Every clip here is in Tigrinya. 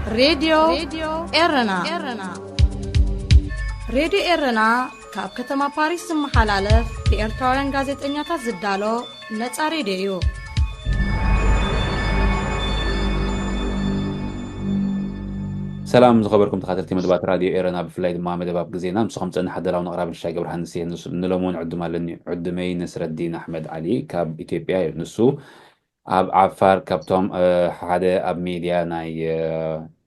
ሬድዮ ኤረና። ሬድዮ ኤረና ካብ ከተማ ፓሪስ ዝመሓላለፍ ብኤርትራውያን ጋዜጠኛታት ዝዳሎ ነጻ ሬድዮ እዩ። ሰላም ዝኸበርኩም ተኸታተልቲ መደባት ራድዮ ኤረና፣ ብፍላይ ድማ መደብ ኣብ ግዜና። ምስኹም ጸናሕ ኣዳላውን ኣቕራብን ሽሻይ ገብረሃንስ እየ። ንሱ- ንሎሚ እውን ዕዱም ኣለኒ። ዕዱመይ ነስረዲን ኣሕመድ ዓሊ ካብ ኢትዮጵያ እዩ። ንሱ ኣብ ዓፋር ካብቶም እ፣ ሓደ ኣብ ሜድያ ናይ እ፣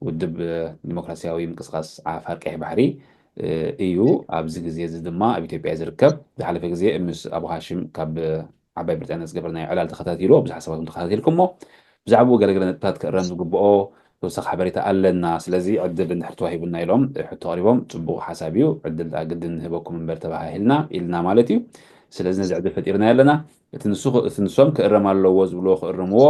ውድብ እ፣ ዲሞክራሲያዊ ምንቅስቃስ ዓፋር ቀይሕ ባሕሪ እ፣ እዩ። ኣብዚ ግዜ እዚ ድማ ኣብ ኢትዮጵያ ዝርከብ። ዝሓለፈ ግዜ ምስ ኣቡ ሃሽም ካብ እ፣ ዓባይ ብሪጣንያ ዝገበርናዮ ዕላል ተኸታቲልዎ ብዙሕ ሓሳባትኩም ተኸታቲልኩሞ። ብዛዕባኡ ገለገለ ነጥብታት ክእረም ዝግብኦ ተወሳኺ ሓበሬታ ኣለና። ስለዚ ዕድል እንድሕር ተዋሂቡና ኢሎም ሕቶ ኣቕሪቦም፣ ጽቡቕ ሓሳብ እዩ። ዕድል ደኣ ግድን ንህበኩም እምበር ተባሃሂልና ኢልና ማለት እዩ። ስለዚ ነዚ ዕድል ፈጢርና ኣለና። እቲ ንሱ እቲ ንሶም ክእረም ኣለዎ ዝብልዎ ክእርምዎ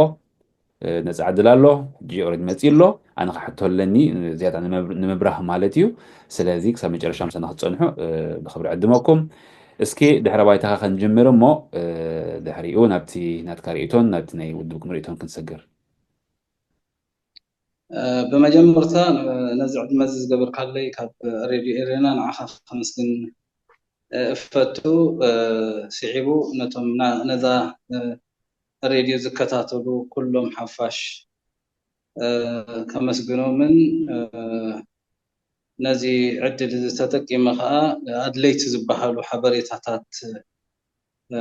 እ፣ ነጻ ዕድል ኣሎ። ሕጂ ኦልሬዲ መጺኡ ኣሎ። ኣነ ክሕቶ ኣለኒ ዝያዳ ንምብ- ንምብራህ ማለት እዩ። ስለዚ ክሳብ መጨረሻ ምሳና ክትጸንሑ እ፣ ብኽብሪ ዕድመኩም። እስኪ ድሕረ ባይታኻ ከንጅምር እሞ እ፣ ድሕሪኡ ናብቲ ናትካ ርእይቶን ናብቲ ናይ ውድብኩም ርእይቶን ክንሰግር። እ፣ ብመጀመርታ ን- ነዚ ዕድመ እዚ ዝገበርካለይ ካብ ሬድዮ ኤሬና ንዓኻ ከመስግን እ፣ እፈቱ። እ፣ ስዒቡ ነቶም ና- ነዛ እ፣ ሬድዮ ዝከታተሉ ኩሎም ሓፋሽ እ፣ ከመስግኖምን እ፣ ነዚ ዕድል እዚ ተጠቂመ ከዓ ኣድለይቲ ዝበሃሉ ሓበሬታታት እ፣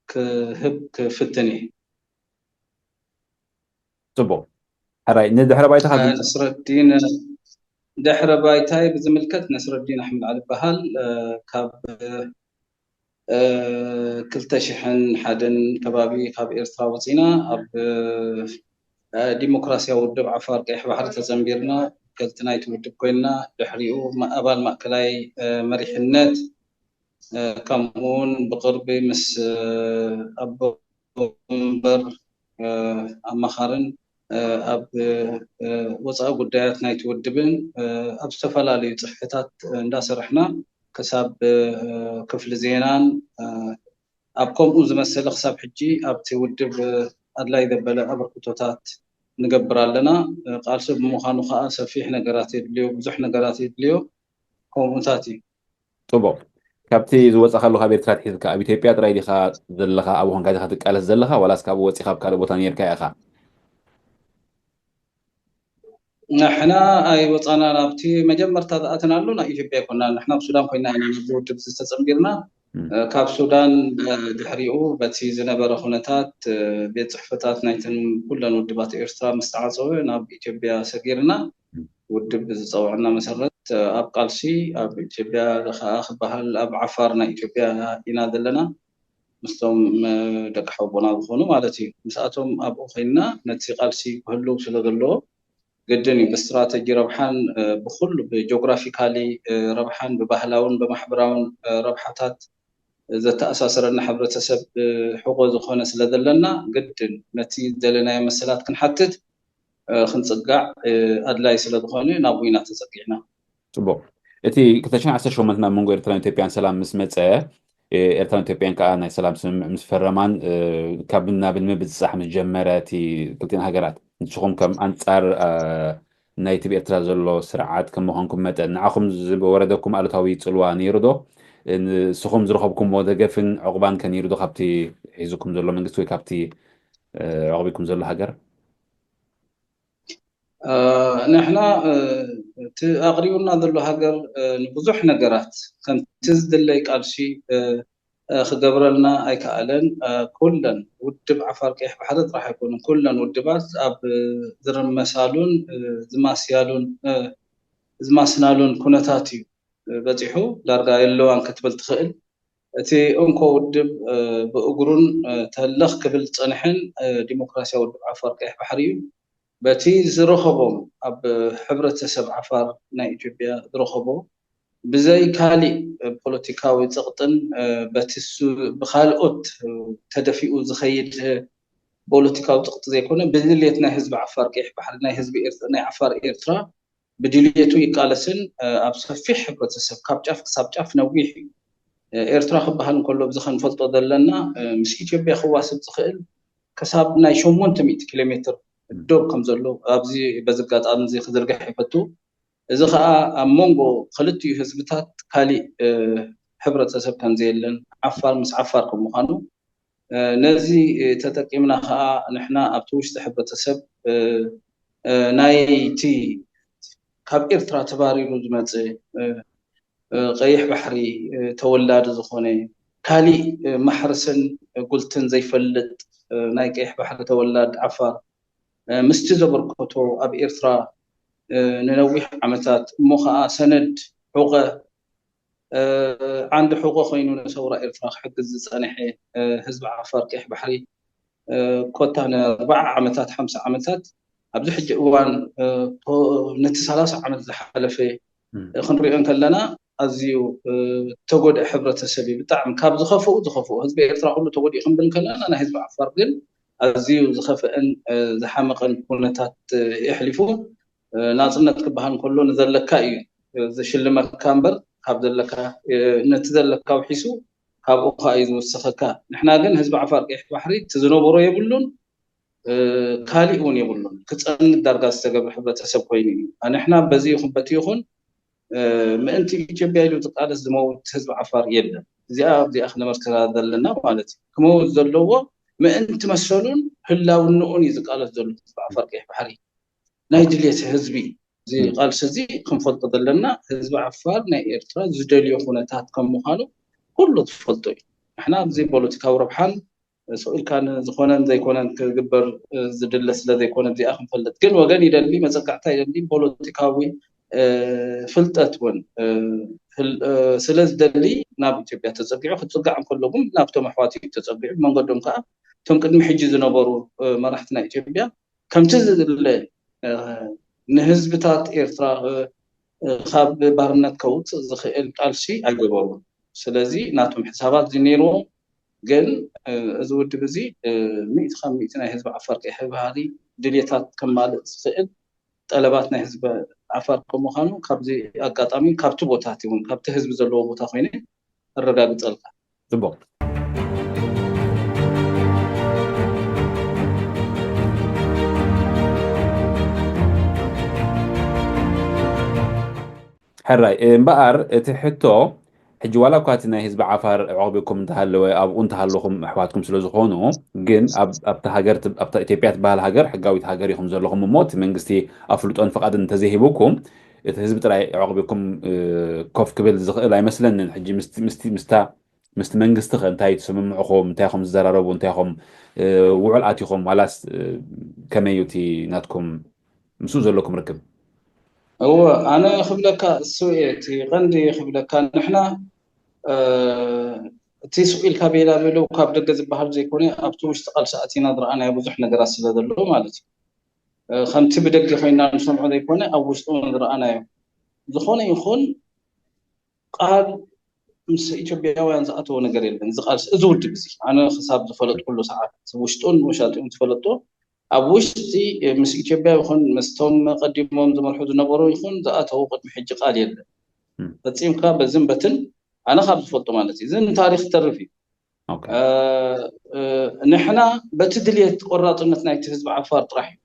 ክህብ ክፍትን እየ። ጽቡቅ። ሕራይ ንድሕረ ባይታኻ ግን ነስረዲን ድሕረ ባይታይ ብዝምልከት ነስረዲን ኣሕመድ ዓሊ ይበሃል። እ፣ ካብ እ፣ ክልተ ሽሕን ሓደን ከባቢ ካብ ኤርትራ ወፂና ኣብ እ፣ ዲሞክራሲያዊ ውድብ ዓፋር ቀይሕ ባሕሪ ተፀንቢርና ወከልቲ ናይቲ ውድብ ኮይንና ድሕሪኡ ማ- ኣባል ማእከላይ እ፣ መሪሕነት እ፣ ከምኡ እውን ብቅርቢ ምስ እ፣ ኣቦ ወንበር እ፣ ኣማኻርን እ፣ ኣብ እ፣ ወፃኢ ጉዳያት ናይቲ ውድብን እ፣ ኣብ ዝተፈላለዩ ፅፍሕታት እንዳሰራሕና ክሳብ እ፣ ክፍሊ ዜናን እ፣ ኣብ ከምኡ ዝመሰለ ክሳብ ሕጂ ኣብቲ ውድብ እ፣ ኣድላይ ዘበለ ኣበርክቶታት ንገብር ኣለና። እ፣ ቃልሲ ብምዃኑ ከዓ ሰፊሕ ነገራት የድልዮ፣ ብዙሕ ነገራት የድልዮ። ከምኡታት እዩ። ጽቡቕ። ካብቲ ዝወጻኻ ኣለኻ ኣብ ኤርትራ ኣትሒዝካ ኣብ ኢትዮጵያ ጥራይ ዲኻ ዘለኻ ኣብኡ ኮንካ ዲኻ ትቃለስ ዘለኻ ዋላስ ካብኡ ወጺኻ ኣብ ካልእ ቦታ ነይርካ ኢኻ? ንሕና ኣይወጻናን። ኣብቲ መጀመርታ ዝኣተናሉ ናይ ኢትዮጵያ ኣይኮናን። ንሕና ኣብ ሱዳን ኮይና ኢና ነዚ ውድብ እዚ ተጸንቢርና። ካብ ሱዳን ድሕሪኡ በቲ ዝነበረ ኩነታት ቤት ጽሕፈታት ናይተን ኩለን ውድባት ኤርትራ ምስ ተዓጸወ ናብ ኢትዮጵያ ሰጊርና ውድብ ብዝጸውዐና መሰረት ኣብ ቃልሲ ኣብ ኢትዮጵያ ከኣ ክበሃል ኣብ ዓፋር ናይ ኢትዮጵያ ኢና ዘለና ምስቶም ደቂ ሓቦና ዝኾኑ ማለት እዩ። ምስኣቶም ኣብኡ ኮይንና ነቲ ቃልሲ ክህልው ስለ ዘለዎ ግድን እዩ ብስትራተጂ ረብሓን ብኩሉ ብጂኦግራፊካሊ ረብሓን ብባህላውን ብማሕበራውን ረብሓታት ዘተኣሳስረና ሕብረተሰብ ሕቆ ዝኾነ ስለ ዘለና ግድን ነቲ ዝደለናዮ መሰላት ክንሓትት ክንጽጋዕ ኣድላይ ስለ ዝኾነ ናብኡ ኢና ተጸጊዕና። ጽቡቕ። እቲ ክልተ ሽሕን ዓሰርተ ሸሞንተን ኣብ መንጎ ኤርትራን ኢትዮጵያን ሰላም ምስ መጸ ኤርትራን ኢትዮጵያን ከዓ ናይ ሰላም ስምምዕ ምስ ፈረማን ካብ ናብን ምብፅፃሕ ምስ ጀመረ እቲ ክልቲን ሃገራት ንስኹም ከም ኣንፃር ናይቲ ብኤርትራ ዘሎ ስርዓት ከም ምዃንኩም መጠን ንዓኹም ዝወረደኩም ኣሉታዊ ፅልዋ ነይሩ ዶ? ንስኹም ዝረኸብኩምዎ ደገፍን ዕቑባን ከ ነይሩ ዶ ካብቲ ሒዙኩም ዘሎ መንግስቲ ወይ ካብቲ ኣዕቑቢኩም ዘሎ ሃገር? ንሕና እቲ ኣቕሪቡና ዘሎ ሃገር ንብዙሕ ነገራት ከምቲ ዝድለይ ቃልሲ ክገብረልና ኣይከኣለን። ኩለን ውድብ ዓፋር ቀይሕ ባሕሪ ጥራሕ ኣይኮኑን፣ ኩለን ውድባት ኣብ ዝርመሳሉን ዝማስያሉን ዝማስናሉን ኩነታት እዩ በፂሑ። ዳርጋ የለዋን ክትብል ትኽእል። እቲ እንኮ ውድብ ብእግሩን ተለኽ ክብል ዝፀንሐን ዲሞክራሲያዊ ውድብ ዓፋር ቀይሕ ባሕሪ እዩ። በቲ ዝረኸቦም ኣብ ሕብረተሰብ ዓፋር ናይ ኢትዮጵያ ዝረኸቦ ብዘይ ካሊእ ፖለቲካዊ ፀቕጥን በቲ ብካልኦት ተደፊኡ ዝኸይድ ፖለቲካዊ ፀቕጢ ዘይኮነ ብድልየት ናይ ህዝቢ ዓፋር ቀይሕ ባሕሪ ናይ ህዝቢ ናይ ዓፋር ኤርትራ ብድልየቱ ይቃለስን ኣብ ሰፊሕ ሕብረተሰብ ካብ ጫፍ ክሳብ ጫፍ ነዊሕ እዩ። ኤርትራ ክበሃል እንከሎ ብዚ ክንፈልጦ ዘለና ምስ ኢትዮጵያ ክዋስብ ዝኽእል ክሳብ ናይ ሸሞንተ ሚእቲ ኪሎ ሜትር ዶብ ከም ዘሎ ኣብዚ በዚ ኣጋጣሚ እዚ ክዝርግሕ ይፈቱ። እዚ ከዓ ኣብ መንጎ ክልቲኡ ህዝብታት ካሊእ ሕብረተሰብ ከም ዘየለን፣ ዓፋር ምስ ዓፋር ከም ምዃኑ፣ ነዚ ተጠቂምና ከዓ ንሕና ኣብቲ ውሽጢ ሕብረተሰብ ናይቲ ካብ ኤርትራ ተባሪሩ ዝመፅእ ቀይሕ ባሕሪ ተወላዲ ዝኾነ፣ ካሊእ ማሕረስን ጉልትን ዘይፈልጥ ናይ ቀይሕ ባሕሪ ተወላድ ዓፋር ምስቲ ዘበርከቶ ኣብ ኤርትራ ንነዊሕ ዓመታት እሞ ከዓ ሰነድ ሑቐ ዓንዲ ሑቐ ኮይኑ ንሰውራ ኤርትራ ክሕግዝ ዝጸንሐ ህዝቢ ዓፋር ቀይሕ ባሕሪ ኮታ ንኣርባዓ ዓመታት ሓምሳ ዓመታት ኣብዚ ሕጂ እዋን ነቲ ሰላሳ ዓመት ዝሓለፈ ክንሪኦ እንከለና ኣዝዩ ተጎድአ ሕብረተሰብ እዩ። ብጣዕሚ ካብ ዝኸፍኡ ዝኸፍኡ ህዝቢ ኤርትራ ኩሉ ተጎዲኡ ክንብል እንከለና ናይ ህዝቢ ዓፋር ግን ኣዝዩ ዝኸፍአን ዝሓመቐን ኩነታት የሕሊፉ። ናፅነት ክበሃል እንከሎ ንዘለካ እዩ ዝሽልመካ እምበር ካብ ዘለካ ነቲ ዘለካ ውሒሱ ካብኡ ከዓ እዩ ዝውስኸካ። ንሕና ግን ህዝቢ ዓፋር ቀይሕ ባሕሪ እቲ ዝነበሮ የብሉን፣ ካሊእ እውን የብሉን። ክፀንት ዳርጋ ዝተገብረ ሕብረተሰብ ኮይኑ እዩ። ንሕና በዚ ይኹን በቲ ይኹን ምእንቲ ኢትዮጵያ ኢሉ ዝቃለስ ዝመውት ህዝቢ ዓፋር የለን። እዚኣ እዚኣ ክነመልክታ ዘለና ማለት እዩ። ክመውት ዘለዎ ምእንቲ መሰሉን ህላውንኡን እዩ ዝቃለስ ዘሎ ህዝቢ ዓፋር ቀይሕ ባሕሪ። ናይ ድልየት ህዝቢ እዩ። እዚ ቃልሲ እዚ ክንፈልጦ ዘለና ህዝቢ ዓፋር ናይ ኤርትራ ዝደልዮ ኩነታት ከም ምዃኑ ኩሉ ትፈልጦ እዩ። ንሕና ብዘይ ፖለቲካዊ ረብሓን ስቕ ኢልካ ንዝኾነን ዘይኮነን ክግበር ዝድለ ስለ ዘይኮነ እዚኣ ክንፈልጥ ግን ወገን ይደሊ፣ መፀጋዕታ ይደሊ፣ ፖለቲካዊ ፍልጠት እውን ስለ ዝደሊ ናብ ኢትዮጵያ ተፀጊዑ ክፅጋዕ እንከሎ እውን ናብቶም ኣሕዋት እዩ ተፀጊዑ። ብመንገዶም ከዓ እቶም ቅድሚ ሕጂ ዝነበሩ መራሕቲ ናይ ኢትዮጵያ ከምቲ ዝድለ ንህዝብታት ኤርትራ ካብ ባርነት ከውፅእ ዝኽእል ቃልሲ ኣይገበሩን። ስለዚ ናቶም ሕሳባት ዝነይርዎም ግን እዚ ውድብ እዚ ሚእቲ ካብ ሚእቲ ናይ ህዝቢ ዓፋር ቀይሕ ባህሪ ድልየታት ከማልእ ዝኽእል ጠለባት ናይ ህዝቢ ዓፋር ከምዃኑ ካብዚ ኣጋጣሚ ካብቲ ቦታ እውን ካብቲ ህዝቢ ዘለዎ ቦታ ኮይነ እረጋግፀልካ። ፅቡቅ። ሕራይ እምበኣር እቲ ሕቶ ሕጂ ዋላ እኳ እቲ ናይ ህዝቢ ዓፋር ዕቕቢኩም እንተሃለወ ኣብኡ እንተሃለኹም ኣሕዋትኩም ስለ ዝኾኑ ግን ኣብታ ሃገር ኣብታ ኢትዮጵያ ትበሃል ሃገር ሕጋዊት ሃገር ኢኹም ዘለኹም እሞ እቲ መንግስቲ ኣፍልጦን ፍቓድን እንተዘይሂቡኩም እቲ ህዝቢ ጥራይ ዕቕቢኩም ኮፍ ክብል ዝኽእል ኣይመስለንን። ሕጂ ምስታ ምስቲ መንግስቲ ከ እንታይ ትስምምዑኹም እንታይ ኹም ዝዘራረቡ እንታይ ኹም ውዕል ኣቲኹም ዋላስ ከመይ እዩ እቲ ናትኩም ምስኡ ዘለኩም ርክብ? እወ ኣነ ክብለካ እሱ እየ እቲ ቀንዲ ክብለካ ንሕና እቲ ስቕ ኢልካ ቤላ ቤለው ካብ ደገ ዝበሃል ዘይኮነ ኣብቲ ውሽጢ ቃልሲ ኣቲና ዝረኣናዮ ብዙሕ ነገራት ስለ ዘሎ ማለት እዩ። ከምቲ ብደገ ኮይና ንሰምዖ ዘይኮነ ኣብ ውሽጢ እውን ዝረኣናዮ ዝኾነ ይኹን ቃል ምስ ኢትዮጵያውያን ዝኣተወ ነገር የለን። እዚ ቃልሲ እዚ ውድብ እዚ ኣነ ክሳብ ዝፈለጥኩሉ ሰዓት ውሽጡን ውሻጢኡን ዝፈለጦ ኣብ ውሽጢ ምስ ኢትዮጵያ ይኹን ምስቶም ቀዲሞም ዝመርሑ ዝነበሩ ይኹን ዝኣተዉ ቅድሚ ሕጂ ቃል የለን። ፈፂምካ በዝን በትን ኣነ ካብ ዝፈልጦ ማለት እዩ። እዚ ንታሪክ ተርፍ እዩ። ንሕና በቲ ድልየት ቆራፅነት ናይቲ ህዝቢ ዓፋር ጥራሕ እዩ።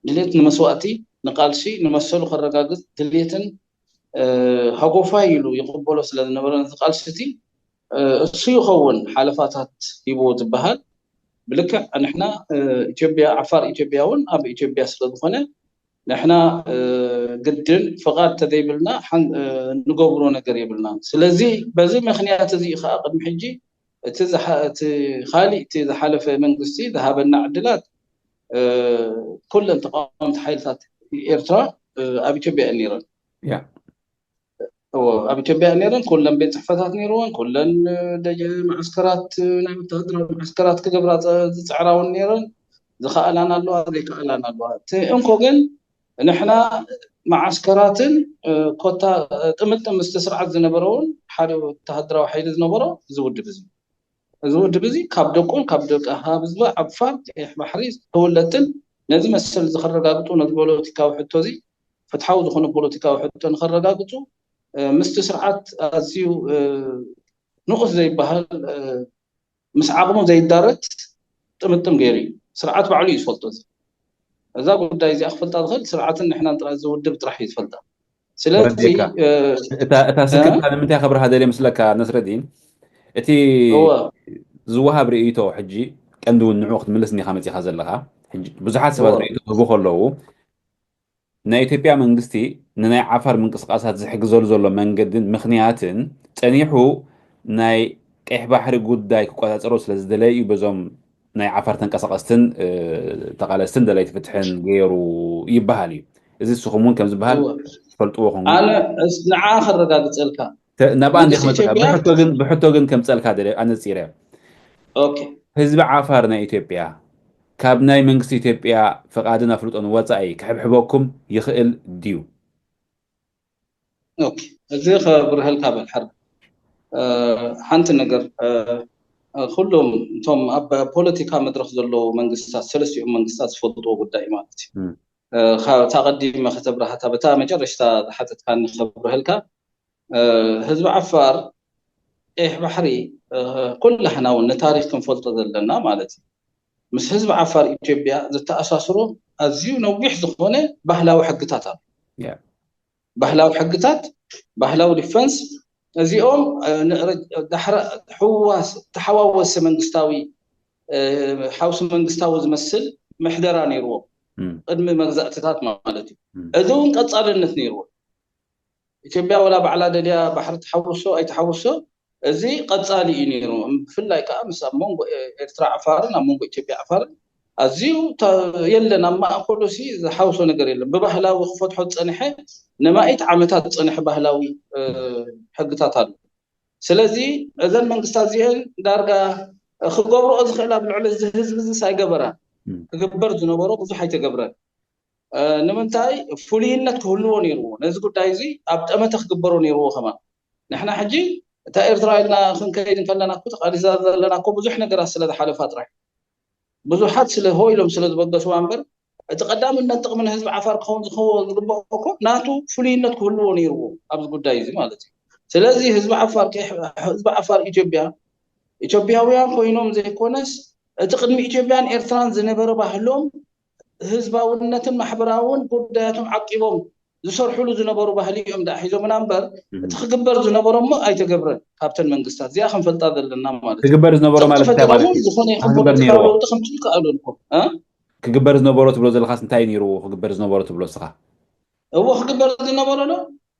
ድልየት ንመስዋእቲ ንቃልሲ ንመሰሉ ከረጋግፅ ድልየትን ሃጎፋይ ኢሉ ይቕበሎ ስለ ዝነበረ ነቲ ቃልሲ እቲ እሱ ይኸውን ሓለፋታት ሂብዎ ዝበሃል ብልክዕ ንሕና ኢትዮጵያ ዓፋር ኢትዮጵያ እውን ኣብ ኢትዮጵያ ስለ ዝኾነ ንሕና ግድን ፍቓድ ተዘይብልና ንገብሮ ነገር የብልናን። ስለዚ በዚ ምኽንያት እዚ ከዓ ቅድሚ ሕጂ እቲ ካሊእ እቲ ዝሓለፈ መንግስቲ ዝሃበና ዕድላት ኩለን ተቃወምቲ ሓይልታት ኤርትራ ኣብ ኢትዮጵያ እየን ነይረን። ኣብ ኢትዮጵያ ነይረን ኩለን ቤት ፅሕፈታት ነይርወን ኩለን ደጀ መዓስከራት ናይ ወታደራዊ መዓስከራት ክገብራ ዝፅዕራ እውን ነይረን። ዝኸኣላን ኣለዋ ዘይከኣላን ኣለዋ። እቲ እንኮ ግን ንሕና መዓስከራትን ኮታ ጥምጥም ምስቲ ስርዓት ዝነበረ እውን ሓደ ወታደራዊ ሓይሊ ዝነበሮ እዚ ውድብ እዚ እዚ ውድብ እዚ ካብ ደቁን ካብ ደቂ ህዝቢ ዓፋር ቀይሕ ባሕሪ ዝተወለድትን ነዚ መሰል እዚ ከረጋግፁ ነዚ ፖለቲካዊ ሕቶ እዚ ፍትሓዊ ዝኾነ ፖለቲካዊ ሕቶ ንኸረጋግፁ ምስቲ ስርዓት ኣዝዩ ንኡስ ዘይበሃል ምስ ዓቕሙ ዘይዳረግ ጥምጥም ገይሩ እዩ። ስርዓት ባዕሉ እዩ ዝፈልጦ እዚ እዛ ጉዳይ እዚኣ ክፈልጣ ዝኽእል ስርዓትን ንሕናን ጥራይ፣ እዚ ውድብ ጥራሕ እዩ ዝፈልጣ። ስለዚ ተረዲእካ። እ፣ እታ እታ እ? ስክፍታ ንምንታይ ከብርሃ ደልየ ምስለካ ነስረዲን፣ እቲ እወ ዝወሃብ ርእይቶ ሕጂ ቀንዲ እውን ንዑ ክትምልስ እንዲኻ መፂኻ ዘለኻ። ሕጂ ብዙሓት ሰባት እወ ርእይቶ ክህቡ ከለዉ ናይ ኢትዮጵያ መንግስቲ ንናይ ዓፋር ምንቅስቃሳት ዝሕግዘሉ ዘሎ መንገድን ምኽንያትን ጸኒሑ ናይ ቀይሕ ባሕሪ ጉዳይ ክቆጻጸሮ ስለ ዝደለየ እዩ በዞም ናይ ዓፋር ተንቀሳቀስትን እ፣ ተቃለስትን ደለይቲ ፍትሕን ገይሩ ይበሃል እዩ። እዚ ንስኹም እውን ከም ዝበሃል እወ ትፈልጥዎ ኹም ኣነ እስ ንዓ ከረጋግጸልካ ተ- ናብኣ እንዲ መንግስቲ ክመፅካ ኢትዮጵያ ብሕቶ ግን ብሕቶ ግን ከምፀልካ ደለ ኣነፂረ ኦኬ ህዝቢ ዓፋር ናይ ኢትዮጵያ ካብ ናይ መንግስቲ ኢትዮጵያ ፍቓድን ኣፍልጦን ወፃኢ ክሕብሕበኩም ይኽእል ድዩ? ኦኬ፣ እዚ ከብርሀልካ በል ሓር እ፣ ሓንቲ ነገር እ፣ እ፣ ኩሎም እቶም ኣብ ፖለቲካ መድረክ ዘለዉ መንግስታት፣ ሰለስቲኦም መንግስታት ዝፈልጥዎ ጉዳይ እዩ ማለት እዩ። እም። እ፣ ካብ እታ ቀዲመ ከተብርሃታ በታ መጨረሽታ ዝሓተትካኒ ከብርሀልካ እ፣ ህዝቢ ዓፋር ቀይሕ ባሕሪ እ፣ ኩላህና እውን ንታሪክ ክንፈልጦ ዘለና ማለት እዩ። ምስ ህዝቢ ዓፋር ኢትዮጵያ ዝተኣሳስሮ ኣዝዩ ነዊሕ ዝኾነ ባህላዊ ሕግታት ኣሎ። ያ። ባህላዊ ሕግታት፣ ባህላዊ ዲፈንስ እዚኦም እ፣ ንረ- ዳሕረ ሕዋስ ተሓዋወሲ መንግስታዊ እ፣ ሓውሲ መንግስታዊ ዝመስል ምሕደራ ነይርዎም እም፣ ቅድሚ መግዛእትታት ማለት እዩ። እም፣ እዚ እውን ቀጻልነት ነይርዎ። ኢትዮጵያ ወላ ባዕላ ደልያ ባሕሪ ትሓውሶ ኣይትሓውሶ እዚ ቀጻሊ እዩ ነይሩ። ብፍላይ ከዓ ምስ ኣብ መንጎ ኤ- ኤርትራ ዓፋርን ኣብ መንጎ ኢትዮጵያ ዓፋርን ኣዝዩ ተ- የለን፣ ኣብ ማእከሉ ሲ ዝሓውሶ ነገር የለን። ብባህላዊ ክፈትሖ ዝጸንሐ ነማኢት ዓመታት ዝጸንሐ ባህላዊ እ፣ ሕግታት ኣሎ። ስለዚ እዘን መንግስታት እዚአን ዳርጋ ክገብርኦ ዝኽእል ኣብ ልዕሊ እዚ ህዝቢ እዚ ኣይገበራን። እም፣ ክግበር ዝነበሮ ብዙሕ ኣይተገብረን። እ፣ ንምንታይ ፍሉይነት ክህልዎ ነይርዎ። ነዚ ጉዳይ እዚ ኣብ ጠመተ ክግበሮ ነይርዎ ከማን። ንሕና ሕጂ እታ ኤርትራ ኢልና ክንከይድ እንከለና እኮ ተቓሊሳ ዘለና እኮ ብዙሕ ነገራት ስለ ዝሓለፋ ጥራይ። ብዙሓት ስለ ሆ ኢሎም ስለ ዝበገስዋ እምበር እቲ ቀዳምነት ጥቕሚ ንህዝቢ ዓፋር ክኸውን ዝኸዎ ዝግበኦ እኮ ናቱ ፍሉይነት ክህልዎ ነይርዎ ኣብዚ ጉዳይ እዚ ማለት እዩ። ስለዚ ህዝቢ ዓፋር ከይ- ህዝቢ ዓፋር ኢትዮጵያ ኢትዮጵያውያን ኮይኖም ዘይኮነስ እቲ ቅድሚ ኢትዮጵያን ኤርትራን ዝነበረ ባህሎም ህዝባውነትን ማሕበራውን ጉዳያቶም ዓቂቦም ዝሰርሕሉ ዝነበሩ ባህሊ እዮም ደኣ ሒዞምና እምበር እም። እቲ ክግበር ዝነበሮ እሞ ኣይተገብረን ካብተን መንግስታት እዚኣ ክንፈልጣ ዘለና ማለት እዩ። ክግበር ዝነበሮ ማለት እንታይ ቀጥታ ማለት እውን እዩ? ዝኾነ ይኹን ክግበር ፖለቲካዊ ነይርዎ? ለውጢ ከምፅኡ ይከኣሉ ኣለኩም እ? ክግበር ዝነበሮ ትብሎ ዘለኻስ እንታይ ነይርዎ ክግበር ዝነበሮ ትብሎ እስኻ? እዎ ክግበር ዝነበሮ ዶ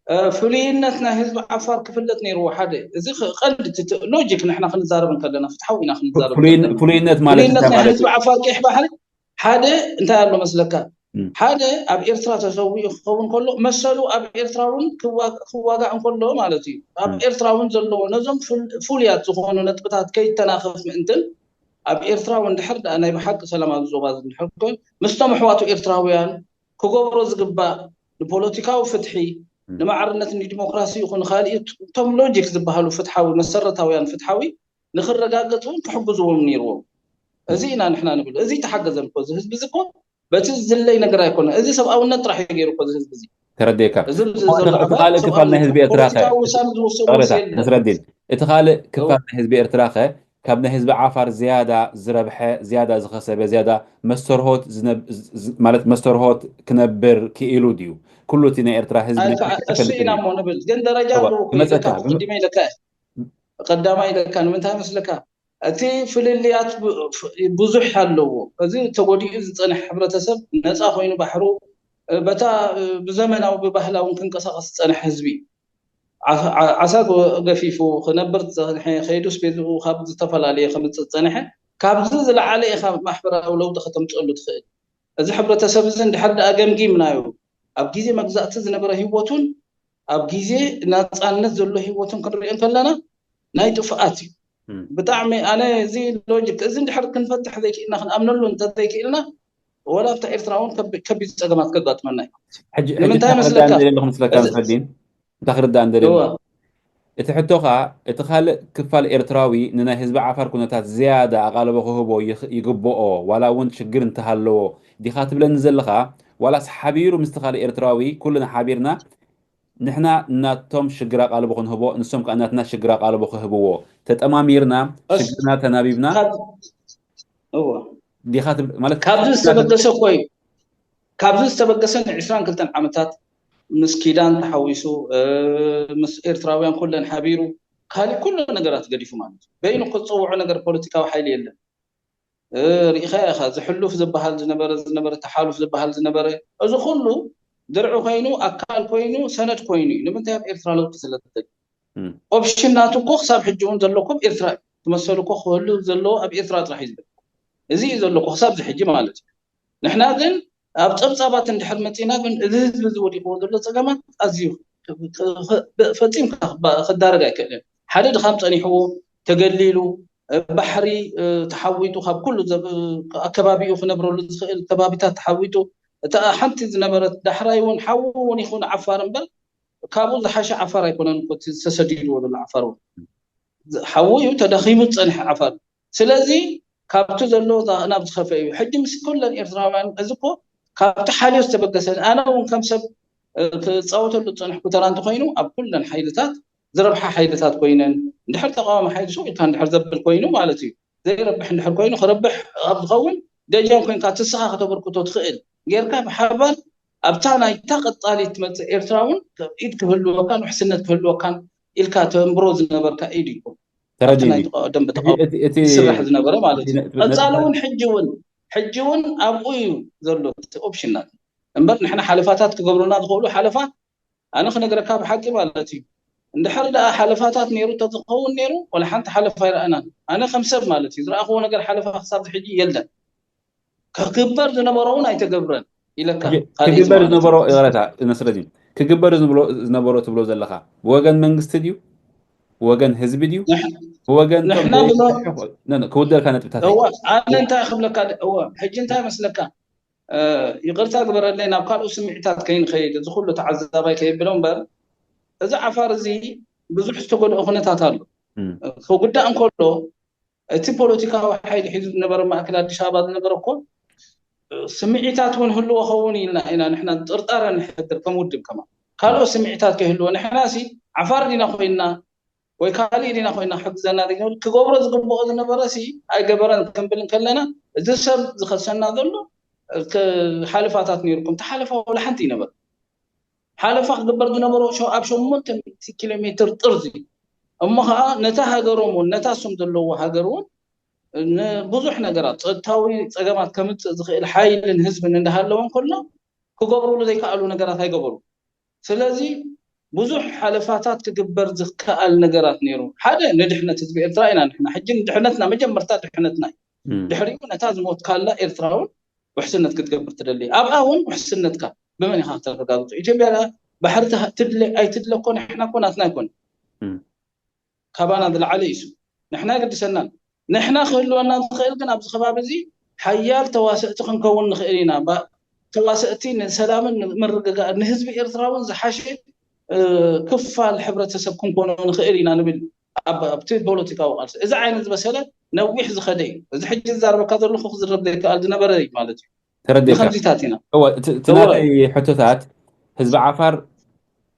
እ፣ ፍሉይነት ናይ ህዝቢ ዓፋር ክፍለጥ ነይርዎ ሓደ። እዚ ኸ- ቀንዲ እቲ ሎጂክ ንሕና ክንዛረብ እንከለና ፍትሓዊ ኢና ክንዛረብ ፍሉይን- ዘለና። ፍሉይነት ማለት ፍሉይነት እንታይ ናይ ማለት ህዝቢ እዩ? ዓፋር ቀይሕ ባሕሪ ሓደ እንታይ ኣሎ መስለካ? እም። ሓደ ኣብ ኤርትራ ተሰዊኡ ክኸውን ከሎ መሰሉ ኣብ ኤርትራ እውን ክዋ- ክዋጋእ እንከሎ ማለት እዩ። ኣብ እም። ኤርትራ እውን ዘለዎ ነዞም ፍል- ፍሉያት ዝኾኑ ነጥብታት ከይተናኸፍ ምእንትን ኣብ ኤርትራ እውን ድሕር ደኣ ናይ ብሓቂ ሰላም ኣብዚ ዞባ እዚ እንድሕር ኮይኑ ምስቶም ኣሕዋቱ ኤርትራውያን ክገብሮ ዝግባእ ንፖለቲካዊ ፍትሒ እም። ንማዕርነት ንዲሞክራሲ ይኹን ካልእ እቶም ሎጂክ ዝበሃሉ ፍትሓዊ መሰረታውያን ፍትሓዊ ንክረጋገፅ እውን ክሕግዝዎም ነይርዎም። እዚ ኢና ንሕና ንብል። እዚ ተሓገዘን እኮ እዚ ህዝቢ እዚ እኮ በቲ ዝለይ ነገር ኣይኮነ። እዚ ሰብኣውነት ጥራሕ እዩ ገይሩ እኮ እዚ ህዝቢ እዚ። ተረዲእካ። እዚ ኣብዚ እሞ እቲ ዘሎ እቲ ዓፋር ካልእ ክፋል ናይ ሰብኣውነት ህዝቢ እዩ። ኤርትራ ከ ፖለቲካዊ ውሳነ ዝወሰኑ ይቕሬታ ሰብ የለን። ነስረዲን፣ እቲ ካልእ ክፋል ናይ ህዝቢ ኤርትራ ከ ካብ ናይ ህዝቢ ዓፋር ዝያዳ ዝረብሐ፣ ዝያዳ ዝኸሰበ፣ ዝያዳ መስተርሆት ዝነብ- ዝ- ዝ- ማለት መስተርሆት ክነብር ክኢሉ ድዩ? ኩሉ እቲ ናይ ኤርትራ ህዝቢ ናይ ኣይከዓ- ብሓቂ እሱ ይፈልጥ ኢና ድዩ? እሞ ንብል ግን ደረጃ እወ፣ ኣለዎ እኮ ይመጸካ። ኢለካ እኮ ቅድመ ኢለካ እየ። ቀዳማይ ኢለካ ንምንታይ መስለካ እቲ ፍልልያት ብ- ፍ- ብዙሕ ኣለዎ። እዚ ተጎዲኡ ዝጸንሐ ሕብረተሰብ ነፃ ኮይኑ ባሕሩ እ፣ በታ እ፣ ብዘመናዊ ብባህላውን ክንቀሳቐስ ዝጸንሐ ህዝቢ እዩ። ዓ- ዓ- ዓሳ ጎ- ገፊፉ ክነብር ዝጸንሐ ከይዱስ ቤትኡ ካብ ዝተፈላለየ ከምጽእ ዝጸንሐ ካብዚ ዝለዓለ ኢኻ ማሕበራዊ ለውጢ ከተምጽአሉ ትኽእል። እዚ ሕብረተሰብ እዚ እንድሕር ደኣ ገምጊምናዮ ኣብ ግዜ መግዛእቲ ዝነበረ ህይወቱን ኣብ ግዜ ናጻነት ዘሎ ህይወቱን ክንሪኦ እንከለና ናይ ጥፍኣት እዩ። እም። ብጣዕሚ ኣነ እዚ ሎጂክ እዚ እንድሕር ክንፈትሕ ዘይክእልና ክንኣምነሉ እንተዘይክእልና ወላ ኣብታ ኤርትራ እውን ከቢ- ከቢድ ጸገማት ከጋጥመና እዩ። ሕጂ ሕጂ ንምንታይ እንታይ ክርዳእ መስለካ? እንደደሊ ክምስለካ እዚ- ንስረዲን እንታይ ክርዳእ እንደደሊ እወ። እቲ ሕቶኻ እቲ ካልእ ክፋል ኤርትራዊ ንናይ ህዝቢ ዓፋር ኩነታት ዝያዳ ኣቓልቦ ክህቦ ይኽ- ይግብኦ ዋላ እውን ሽግር እንተሃለዎ ዲኻ ትብለኒ ዘለኻ? ዋላስ ሓቢሩ ምስቲ ካልእ ኤርትራዊ ኩልና ሓቢርና ንሕና ናቶም ሽግር ኣቓልቦ ክንህቦ ንሶም ከዓ ናትና ሽግር ኣቓልቦ ክህብዎ ተጠማሚርና እስ- ሽግርና ተናቢብና ካብ- እወ። ዲኻ ትብል ማለት ካብዚ ዝተበገሰ እኮ እዩ። ካብዚ ዝተበገሰ ን22 ዓመታት ምስ ኪዳን ተሓዊሱ ምስ ኤርትራውያን ኩለን ሓቢሩ ካሊእ ኩሉ ነገራት ገዲፉ ማለት እዩ። በይኑ ክፀውዖ ነገር ፖለቲካዊ ሓይሊ የለን። ርኢኻ ኢኻ ዝሕሉፍ ዝበሃል ዝነበረ ዝነበረ ተሓሉፍ ዝበሃል ዝነበረ እዚ ኩሉ ድርዒ ኮይኑ ኣካል ኮይኑ ሰነድ ኮይኑ እዩ። ንምንታይ ኣብ ኤርትራ ለውጢ ስለተደል ኦፕሽን ናቱ እኮ ክሳብ ሕጂ እውን ዘሎ እኮ ኣብ ኤርትራ እዩ። ትመሰሉ እኮ ክህሉ ዘለዎ ኣብ ኤርትራ ጥራሕ እዩ ዝብል። እዚ እዩ ዘሎ እኮ ክሳብ ዝሕጂ ማለት እዩ። ንሕና ግን ኣብ ፀብፃባት እንድሕር መፂና ግን እዚ ህዝቢ እዚ ወዲቕዎ ዘሎ ፀገማት ኣዝዩ ፈፂምካ ክዳረግ ኣይክእልን። ሓደ ድኻም ፀኒሕዎ ተገሊሉ ባሕሪ ተሓዊጡ ካብ ኩሉ ኣከባቢኡ ክነብረሉ ዝኽእል ከባቢታት ተሓዊጡ እታ ሓንቲ ዝነበረት ዳሕራይ እውን ሓዉ እውን ይኹን ዓፋር እምበር ካብኡ ዝሓሸ ዓፋር ኣይኮነን እኮ እቲ ዝተሰዲድዎ ዘሎ ዓፋር እውን ሓዉ እዩ ተዳኺሙ ዝፀንሐ ዓፋር። ስለዚ ካብቲ ዘሎ ናብ ዝኸፈ እዩ። ሕጂ ምስ ኩለን ኤርትራውያን እዚ እኮ ካብቲ ሓልዮ ዝተበገሰ ኣነ እውን ከም ሰብ ክፃወተሉ ዝፀንሕኩ ተራ እንተኮይኑ ኣብ ኩለን ሓይልታት ዝረብሓ ሓይልታት ኮይነን እንድሕር ተቃዋሚ ሓይሊ ሱቕ ኢልካ እንድሕር ዘብል ኮይኑ ማለት እዩ ዘይረብሕ እንድሕር ኮይኑ ክረብሕ ኣብ ዝኸውን ደጀን ኮይንካ ትስኻ ከተበርክቶ ትኽእል ጌርካ ብሓባር ኣብታ ናይታ ቀጻሊት ትመጽእ ኤርትራ እውን ኢድ ክህልወካን ውሕስነት ክህልወካን ኢልካ ተንብሮ ዝነበርካ ኢድ እዩ። ተረዲኒ። ናይ ተቃ- ደንበ ተቃውሞ እቲ- እቲ- ስራሕ ዝነበረ ማለት እዩ። እቲ ነጥቢ- ቀጻሊ እውን ሕጂ እውን ሕጂ እውን ኣብኡ እዩ ዘሎ እቲ ኦፕሽናት እምበር ንሕና ሓለፋታት ክገብሩና ዝኽእሉ ሓለፋ ኣነ ክነግረካ ብሓቂ ማለት እዩ። እንድሕር ደኣ ሓለፋታት ነይሩ ተዝኸውን ነይሩ ወላ ሓንቲ ሓለፋ ኣይረኣናን። ኣነ ከም ሰብ ማለት እዩ ዝረኣኽዎ ነገር ሓለፋ ክሳብ ሕጂ የለን። ክግበር ዝነበሮ እውን ኣይተገብረን ኢለካ። ካልእ ክግበር ዝነበሮ ይቕረታ ነስረዲን ክግበር ዝብሎ- ዝነበሮ ትብሎ ዘለኻ ብወገን መንግስቲ ድዩ ብወገን ህዝቢ ድዩ ብወገን ንሕና ብሎ- ክውደልካ ነጥብታት እወ ኣነ እንታይ ክብለካ እወ ሕጂ እንታይ መስለካ ይቕርታ ግበረለይ ናብ ካልኦት ስምዒታት ከይንኸይድ እዚ ኩሉ ተዓዛባይ ከየብሎ እምበር እዚ ዓፋር እዚ ብዙሕ ዝተጎድኦ ኩነታት ኣሎ። ክጉዳእ እንከሎ እቲ ፖለቲካዊ ሓይሊ ሒዙ ዝነበረ ማእከል ኣዲስ ኣበባ ዝነበረ እኮ ስምዒታት እውን ህልዎ ኸውን ኢልና ኢና ንሕና ጥርጣረ ንሕድር ከም ውድብ ከማ ካልኦት ስምዒታት ከይህልዎ ንሕና ሲ ዓፋር ዲና ኮይንና ወይ ካልእ ዲና ኮይና ክሕግዘና ዘይክእል ክገብሮ ዝግብኦ ዝነበረ ሲ ኣይገበረን ክንብል እንከለና እዚ ሰብ ዝኸሰና ዘሎ ሓለፋታት ነይርኩም ተሓለፋ ወላ ሓንቲ ይነበር ሓለፋ ክግበር ዝነበሮ ኣብ ሸሞንተ ሚእቲ ኪሎ ሜትር ጥርዚ እሞ ከዓ ነታ ሃገሮም እውን ነታ እሶም ዘለዎ ሃገር እውን ንብዙሕ ነገራት ፀጥታዊ ፀገማት ከምፅእ ዝኽእል ሓይልን ህዝብን እንዳሃለወን ከሎ ክገብርሉ ዘይከኣሉ ነገራት ኣይገበሩ ስለዚ ብዙሕ ሓለፋታት ክግበር ዝከኣል ነገራት ነይሩ ሓደ ንድሕነት ህዝቢ ኤርትራ ኢና ንሕና ሕጂ ንድሕነትና መጀመርታ ድሕነትና እዩ ድሕሪኡ ነታ ዝሞትካላ ኤርትራ እውን ውሕስነት ክትገብር ትደሊ ኣብኣ እውን ውሕስነትካ ብመን ኢኻ ክተረጋግጾ ኢትዮጵያ ባሕሪ ትድለ ኣይትድለ እኮ ንሕና እኮ ናትና ኣይኮነ ካባና ዝለዓለ እዩ ንሕና የገድሰናን ንሕና ክህልወና ዝኽእል ግን ኣብዚ ከባቢ እዚ ሓያል ተዋሰእቲ ክንከውን ንኽእል ኢና ተዋሰእቲ ንሰላምን ምርግጋእ ንህዝቢ ኤርትራ እውን ዝሓሸ ክፋል ሕብረተሰብ ክንኮኖ ንኽእል ኢና ንብል ኣብቲ ፖለቲካዊ ቃልሲ እዚ ዓይነት ዝበሰለ ነዊሕ ዝኸደ እዩ እዚ ሕጂ ዝዛረበካ ዘለኹ ክዝረብ ዘይከኣል ዝነበረ እዩ ማለት እዩ ተረዲእካ ንከምዚታት ኢና እወ እቲ እቲ ናተይ ሕቶታት ህዝቢ ዓፋር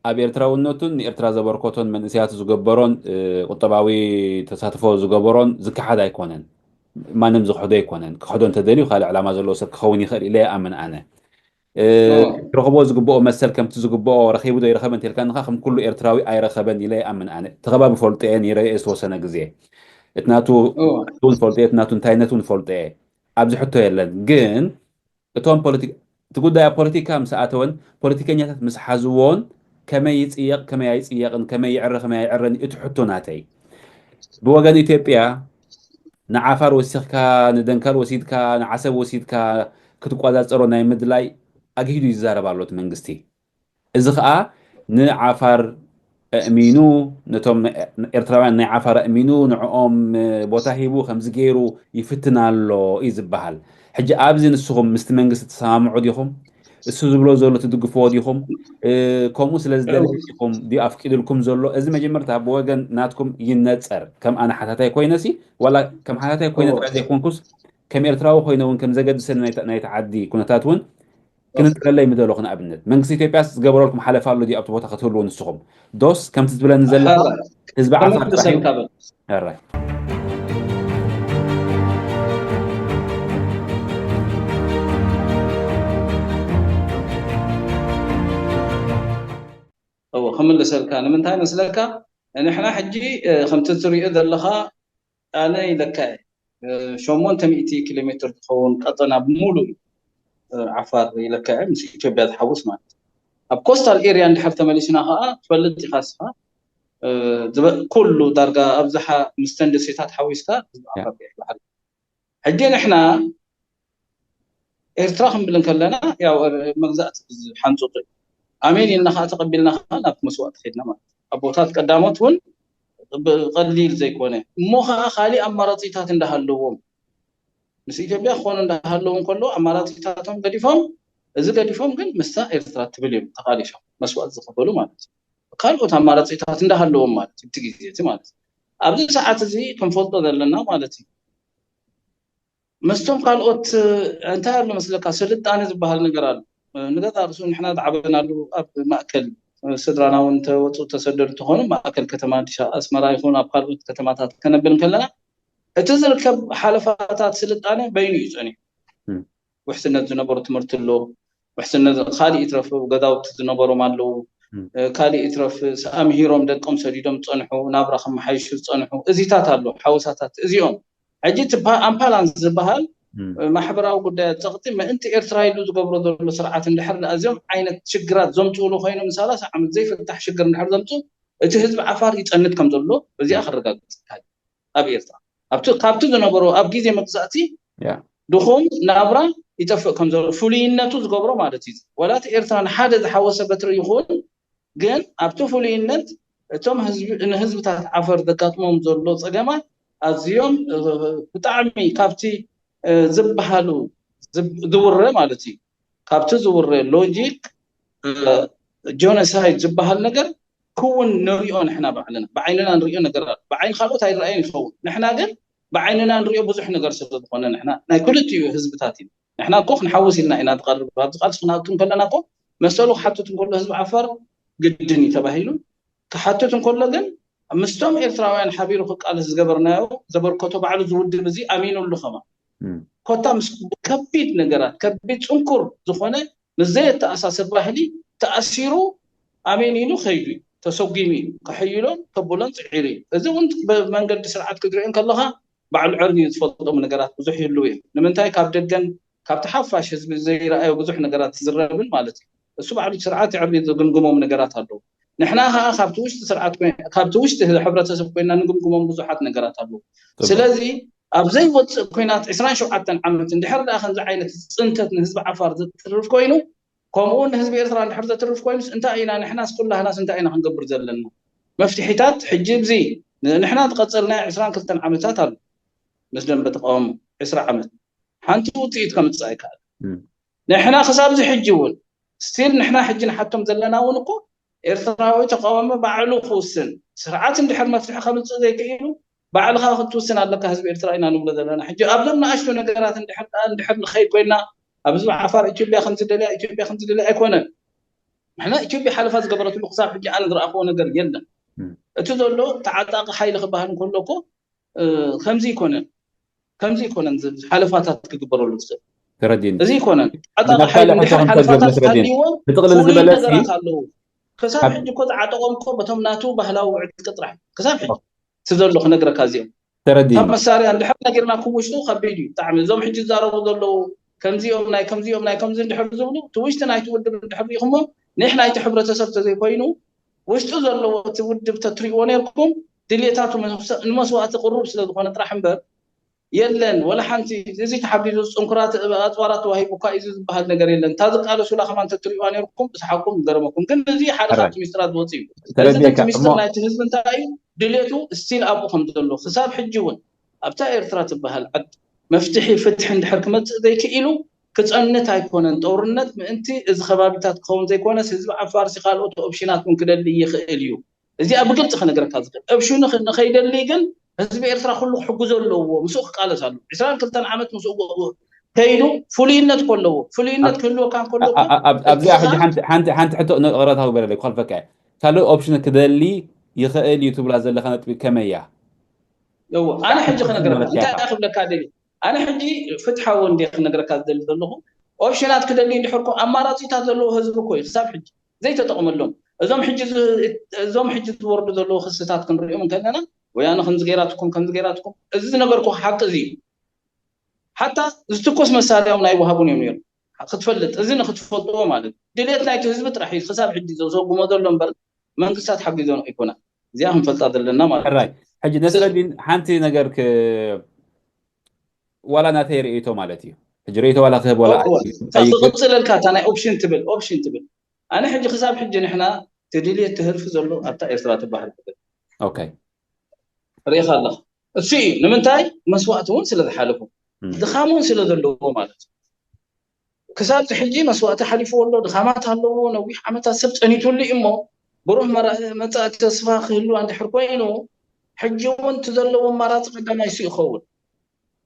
ኣብ ኤርትራውነቱን ንኤርትራ ዘበርከቶን መንእሰያቱ ዝገበሮን ቁጠባዊ ተሳትፎ ዝገበሮን ዝከሓድ ኣይኮነን ማንም ዝክሕዶ ኣይኮነን ክክሕዶ እንተደልዩ ካልእ ዕላማ ዘለዎ ሰብ ክኸውን ይኽእል ኢለ ይኣምን ኣነ ክረኽቦ ዝግብኦ መሰል ከምቲ ዝግብኦ ረኺቡ ዶ ይረኸበ እንተልካ ንኻ ከም ኩሉ ኤርትራዊ ኣይረኸበን ኢለ ይኣምን ኣነ እቲ ከባቢ ፈልጦ እየ ነይረ እየ ዝተወሰነ ግዜ እቲ ናቱ እውን ፈልጦ እየ እቲ ናቱ እንታይነት እውን ፈልጦ እየ ኣብዚ ሕቶ የለን ግን እቶም ፖለቲ እቲ ጉዳይ ኣብ ፖለቲካ ምስ ኣተወን ፖለቲከኛታት ምስ ሓዝዎን ከመይ ይፅየቕ ከመይ ኣይፅየቕን ከመይ ይዕረ ከመይ ኣይዕረን እቲ ሕቶ ናተይ ብወገን ኢትዮጵያ ንዓፋር ወሲኽካ ንደንከል ወሲድካ ንዓሰብ ወሲድካ ክትቆፃፀሮ ናይ ምድላይ ኣግሂዱ ይዛረብ ኣሎ እቲ መንግስቲ እዚ ከዓ ንዓፋር ኣእሚኑ ነቶም ኤርትራውያን ናይ ዓፋር ኣእሚኑ ንዕኦም ቦታ ሂቡ ከምዚ ገይሩ ይፍትን ኣሎ እዩ ዝበሃል ሕጂ ኣብዚ ንስኹም ምስቲ መንግስቲ ትሰማምዑ ዲኹም እሱ ዝብሎ ዘሎ ትድግፍዎ ዲኹም ከምኡ ስለ ዝደለ ዲኹም ድዩ ኣፍቂድልኩም ዘሎ እዚ መጀመርታ ብወገን ናትኩም ይነፀር ከም ኣነ ሓታታይ ኮይነሲ ዋላ ከም ሓታታይ ኮይነ ጥራይ ዘይኮንኩስ ከም ኤርትራዊ ኮይነ እውን ከም ዘገድሰኒ ናይቲ ዓዲ ኩነታት እውን ክንጥረለይ ምደለኹ ንኣብነት መንግስቲ ኢትዮጵያስ ዝገበረልኩም ሓለፋ ኣሎ ድዩ ኣብቲ ቦታ ክትህልዉ ንስኹም ዶስ ከምቲ ትብለኒ ዘለኻ ህዝቢ ዓፋር ጥራሕ እዩ ሕራይ ክምልሰልካ ንምንታይ መስለካ? ንሕና ሕጂ ከምቲ ትሪኦ ዘለኻ ኣነ ኢለካ እየ ሸሞንተ ሚእቲ ኪሎ ሜትር ዝኸውን ቀጠና ብምሉእ እዩ ዓፋር ኢለካ እየ ምስ ኢትዮጵያ ዝሓውስ ማለት እዩ። ኣብ ኮስታል ኤርያ እንድሕር ተመሊስና ከዓ ትፈልጥ ኢኻ እስኻ ኩሉ ዳርጋ ኣብዝሓ ምስተን ደሴታት ሓዊስካ ህዝቢ ዓፋር ቀይሕ ባሕሪ። ሕጂ ንሕና ኤርትራ ክንብል እንከለና ያው መግዛእቲ ሓንፁጡ እዩ። ኣሜን ኢልና ከዓ ተቐቢልና ከዓ ናብ መስዋእቲ ከድና ማለት እዩ። ኣቦታት ቀዳሞት እውን ብቐሊል ዘይኮነ እሞ ከዓ ካሊእ ኣማራፂታት እንዳሃለዎም ምስ ኢትዮጵያ ክኾኑ እንዳሃለዉ እንከሎ ኣማራፂታቶም ገዲፎም እዚ ገዲፎም ግን ምስታ ኤርትራ ትብል እዮም ተቓሊሶም መስዋእቲ ዝኸፈሉ ማለት እዩ። ካልኦት ኣማራፂታት እንዳሃለዎም ማለት እዩ እቲ ግዜ እቲ ማለት እዩ። ኣብዚ ሰዓት እዚ ክንፈልጦ ዘለና ማለት እዩ። ምስቶም ካልኦት እንታይ ኣሎ መስለካ ስልጣነ ዝበሃል ነገር ኣሎ። ንገዛ ርእሱ ንሕና ዝዓበናሉ ኣብ ማእከል ስድራና እውን ተወፁ ተሰደዱ ተኾኑ ማእከል ከተማ ኣዲስ ኣበባ ኣስመራ ይኹን ኣብ ካልኦት ከተማታት ከነብል እንከለና እቲ ዝርከብ ሓለፋታት ስልጣነ በይኑ እዩ ፀኒሑ። ውሕስነት ዝነበሮ ትምህርቲ ኣሎ። ውሕስነት ካልእ ይትረፍ ገዛውቲ ዝነበሮም ኣለዉ። ካልእ ይትረፍ ኣምሂሮም ደቆም ሰዲዶም ዝፀንሑ ናብራ ከመሓይሹ ዝፀንሑ እዚታት ኣሎ ሓወሳታት እዚኦም ሕጂ እቲ ኣምፓላንስ ዝበሃል ማሕበራዊ ጉዳያት ፀቕጢ ምእንቲ ኤርትራ ኢሉ ዝገብሮ ዘሎ ስርዓት እንድሕር እዚኦም ዓይነት ሽግራት ዘምፅኡሉ ኮይኑ ንሰላሳ ዓመት ዘይፍታሕ ሽግር እንድሕር ዘምፅኡ እቲ ህዝቢ ዓፋር ይፀንት ከም ዘሎ እዚኣ ክረጋግፅ ይከኣል። ኣብ ኤርትራ ኣብቲ ካብቲ ዝነበሮ ኣብ ግዜ መግዛእቲ ድኹም ናብራ ይጠፍእ ከም ዘሎ ፍሉይነቱ ዝገብሮ ማለት እዩ። ወላ እቲ ኤርትራ ንሓደ ዝሓወሰ በትሪ ይኹን ግን ኣብቲ ፍሉይነት እቶም ንህዝብታት ዓፈር ዘጋጥሞም ዘሎ ፀገማት ኣዝዮም ብጣዕሚ ካብቲ ዝበሃሉ ዝውረ ማለት እዩ ካብቲ ዝውረ ሎጂክ ጆኖሳይድ ዝበሃል ነገር ክውን ንሪኦ ንሕና ባዕልና ብዓይንና ንሪኦ ነገር ኣሎ። ብዓይኒ ካልኦት ኣይረኣየን ይኸውን። ንሕና ግን ብዓይንና ንሪኦ ብዙሕ ነገር ስለ ዝኾነ ንሕና ናይ ክልቲኡ ህዝብታት እዩ። ንሕና እኮ ክንሓውስ ኢልና ኢና ዝቐርብ ኣብዚ ቃልሲ ክንኣቱ እንከለና እኮ መሰሉ ክሓትት እንከሎ ህዝቢ ዓፋር ግድን እዩ ተባሂሉ ክሓትት እንከሎ ግን ምስቶም ኤርትራውያን ሓቢሩ ክቃለስ ዝገበርናዮ ዘበርከቶ ባዕሉ ዝውድብ እዚ ኣሚኑሉ ከማ ኮታ ምስ ከቢድ ነገራት ከቢድ ፅንኩር ዝኾነ ምስ ዘየተኣሳሰር ባህሊ ተኣሲሩ ኣሜን ኢሉ ከይዱ እዩ ተሰጒሙ እዩ ከሕይሎን ከብሎን ፅዒሩ እዩ። እዚ እውን ብመንገዲ ስርዓት ክትሪኦ እንከለኻ ባዕሉ ዕርቢ ዝፈልጦም ነገራት ብዙሕ ይህልው እዮም። ንምንታይ ካብ ደገን ካብቲ ሓፋሽ ህዝቢ ዘይረኣዮ ብዙሕ ነገራት ትዝረብን ማለት እዩ። እሱ ባዕሉ ስርዓት ዕርቢ ዝግምግሞም ነገራት ኣለዉ። ንሕና ከዓ ካብቲ ውሽጢ ስርዓት ኮይና ካብቲ ውሽጢ ሕብረተሰብ ኮይና ንግምግሞም ብዙሓት ነገራት ኣለዉ። ስለዚ ኣብ ዘይወፅእ ኲናት ዕስራን ሸውዓተን ዓመት እንድሕር ደኣ ከምዚ ዓይነት ፅንተት ንህዝቢ ዓፋር ዘትርፍ ኮይኑ ከምኡ እውን ንህዝቢ ኤርትራ እንድሕር ዘትርፍ ኮይኑስ እንታይ ኢና ንሕናስ ኩላህናስ እንታይ ኢና ክንገብር ዘለና? መፍትሒታት ሕጂ እዚ ንሕና ዝቐፀልናዮ ዕስራን ክልተን ዓመታት ኣሎ ምስ ደንበ ተቃውሞ ዕስራ ዓመት ሓንቲ ውፅኢት ከምፅእ ኣይከኣል ንሕና ክሳብ እዚ ሕጂ እውን ስቲል ንሕና ሕጂ ንሓቶም ዘለና እውን እኮ ኤርትራዊ ተቃዋሚ ባዕሉ ክውስን ስርዓት እንድሕር መፍትሒ ከምፅእ ዘይክኢሉ ባዕልኻ ክትውስን ኣለካ ህዝቢ ኤርትራ ኢና ንብሎ ዘለና ሕጂ ኣብዞም ንኣሽቱ ነገራት እንድሕር እንድሕር ንኸይድ ኮይና ኣብ ህዝቢ ዓፋር ኢትዮጵያ ከምዝደልያ ኢትዮጵያ ከምዝደልያ ኣይኮነን ንሕና ኢትዮጵያ ሓለፋ ዝገበረትሉ ክሳብ ሕጂ ኣነ ዝረኣኽዎ ነገር የለን እቲ ዘሎ ተዓጣቂ ሓይሊ ክበሃል እንከሎ እኮ ከምዚ ይኮነን ከምዚ ይኮነን ሓለፋታት ክግበረሉ ዝኽእል ተረዲኒ እዚ ይኮነን ዓጣቂ ሓይሊ እንድሕር ሓለፋታት ተሃልይዎ ብጥቕልል ዝበለ ነገራት ኣለዉ ክሳብ ሕጂ እኮ ዝዓጠቆም እኮ በቶም ናቱ ባህላዊ ዕጥቂ ጥራሕ ክሳብ ሕጂ እቲ ዘሎ ክነግረካ እዚኦም ተረዲኒ ካብ መሳርያ እንድሕር ነጊርናኩም ውሽጡ ከቢድ እዩ ብጣዕሚ እዞም ሕጂ ዝዛረቡ ዘለዉ ከምዚኦም ናይ ከምዚኦም ናይ ከምዚ እንድሕር ዝብሉ እቲ ውሽጢ ናይቲ ውድብ እንድሕር ሪኢኹሞ ኒሕ ናይቲ ሕብረተሰብ ተዘይኮይኑ ውሽጡ ዘለዎ እቲ ውድብ ተትሪእዎ ነርኩም ድልየታቱ ንመስዋእቲ ቅሩብ ስለ ዝኾነ ጥራሕ እምበር የለን ወላ ሓንቲ እዚ ተሓቢዙ ፅንኩራት ኣፅዋራት ተዋሂቡ እኳ እዩ ዝበሃል ነገር የለን እታ ዝቃለሱላ ከማን ተትሪእዋ ነርኩም ብስሓኩም ዝገረመኩም ግን እዚ ሓደ ካብቲ ሚስጥራት ዝወፅ እዩ እዚ ግን እቲ ሚስጥር ናይቲ ህዝቢ እንታይ እዩ ድልየቱ ስቲል ኣብኡ ከም ዘሎ ክሳብ ሕጂ እውን ኣብታ ኤርትራ ትበሃል ዓዲ መፍትሒ ፍትሒ እንድሕር ክመፅእ ዘይክኢሉ ክፀንት ኣይኮነን ጦርነት ምእንቲ እዚ ከባቢታት ክኸውን ዘይኮነስ ህዝቢ ዓፋርሲ ካልኦት ኦፕሽናት እውን ክደሊ ይኽእል እዩ እዚኣ ብግልፂ ክነግረካ ዝኽእል ኦፕሽኑ ንኸይደሊ ግን ህዝቢ ኤርትራ ኩሉ ክሕግዞ ኣለዎ ምስኡ ክቃለስ ኣለዎ ዕስራን ክልተን ዓመት ምስኡ ከይዱ ፍሉይነት ከለዎ ፍሉይነት ክህልወካ ከሎ ኣብዚኣ ሕጂ ሓንቲ ሕቶ ንቕረታ ግበረለይ ክኸልፈካ ካልእ ኦፕሽን ክደሊ ይኽእል እዩ ትብላ ዘለኻ ነጥቢ ከመይ እያ እዎ ኣነ ሕጂ ክነግረካ እንታይ ክብለካ ደሊ ኣነ ሕጂ ፍትሓዊ እንደ ክነግረካ ዝደሊ ዘለኹ ኦፕሽናት ክደሊ እንድሕር ኮ ኣማራፂታት ዘለዎ ህዝቢ እኮ እዩ ክሳብ ሕጂ ዘይተጠቕመሎም እዞም ሕጂ ዝ- እዞም ሕጂ ዝወርዱ ዘለዉ ክስታት ክንሪኦም እንከለና፣ ወያነ ከምዚ ገይራትኩም፣ ከምዚ ገይራትኩም፣ እዚ ዝነገርኩ ሓቂ እዚ እዩ። ሓታ ዝትኮስ መሳርያውን ኣይወሃቡን እዮም ነይሩ። ክትፈልጥ፣ እዚ ንክትፈልጥዎ ማለት እዩ። ድሌት ናይቲ ህዝቢ ጥራሕ እዩ ክሳብ ሕጂ ዘሰጉሞ ዘሎ እምበር፣ መንግስታት ሓጊዞን ኣይኮና። እዚኣ ክንፈልጣ ዘለና ማለት እዩ። ሕራይ። ሕጂ ነስረዲን፣ ሓንቲ ነገር ክ ዋላ ናተይ ርእይቶ ማለት እዩ። ሕጂ ርእይቶ ዋላ ክህብ ዋላ እወ፣ ኣይክእል። እታ ክቕፅለልካ፣ እታ ናይ ኦፕሽን ትብል፣ ኦፕሽን ትብል። ኣነ ሕጂ ክሳብ ሕጂ ንሕና እቲ ድልየት ትህርፊ ዘሎ ኣብታ ኤርትራ ትበሃል ትብል። ኦኬ። ርኢኻ ኣለኻ። እሱ እዩ። ንምንታይ? መስዋእቲ እውን ስለ ዝሓለፉ፣ እም። ድኻም እውን ስለ ዘለዎ ማለት እዩ። ክሳብ እዚ ሕጂ መስዋእቲ ሓሊፍዎ ኣሎ፣ ድኻማት ኣለዎ፣ ነዊሕ ዓመታት ሰብ ጸኒትሉ እዩ እሞ፣ ብሩህ መራ- መጻኢ ተስፋ ክህልዋ እንድሕር ኮይኑ፣ ሕጂ እውን እቲ ዘለዎ ኣማራጺ ቀዳማይ እሱ ይኸውን።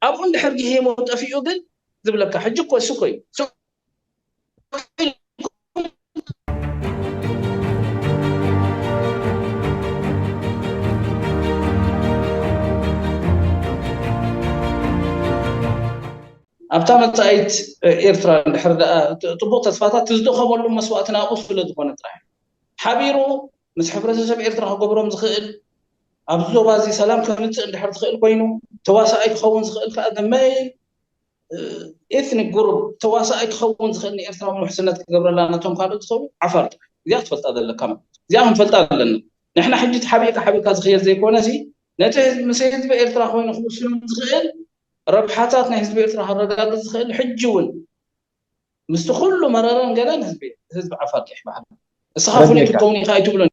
ኣብኡ እንድሕር ግሂሙ ጠፊኡ ግን ዝብለካ፣ ሕጂ እኮ እሱ እኮ እዩ። ኣብታ መጻኢት ኤርትራ እንድሕር ደኣ ጽቡቕ ተስፋታት፣ ዝደኸመሉ መስዋእቲ ናብኡ ስለ ዝኾነ ጥራሕ፣ ሓቢሩ ምስ ሕብረተሰብ ኤርትራ ክገብሮም ዝኽእል፣ ኣብዚ ዞባ እዚ ሰላም ከምጽእ እንድሕር ዝኽእል ኮይኑ፣ ተዋሳኣይ ክኸውን ዝኽእል ከኣ፣ the main ኤትኒክ ግሩፕ ተዋሳኣይ ክኸውን ዝኽእል ንኤርትራዊ ውሕስነት ክገብረላ ነቶም ካልኦት ዝኸውን ዓፋር ጥራሕ። እዚኣ ክትፈልጣ ዘለካ ማለት እዩ። እዚኣ ክንፈልጣ ኣለና። ንሕና ሕጂ ተሓቢእካ ሓቢእካ ዝኽየድ ዘይኮነ ሲ፣ ነቲ ህዝቢ፣ ምስ ህዝቢ ኤርትራ ኮይኑ ክውስኖም ዝኽእል ረብሓታት ናይ ህዝቢ ኤርትራ ከረጋግጽ ዝኽእል ሕጂ እውን ምስቲ ኩሉ መረረን ገለን ህዝቢ፣ ህዝቢ ዓፋር ጥራሕ ይበሃል። እስኻ ፍሉይ ክትከውን ኢኻ ኣይትብሎን።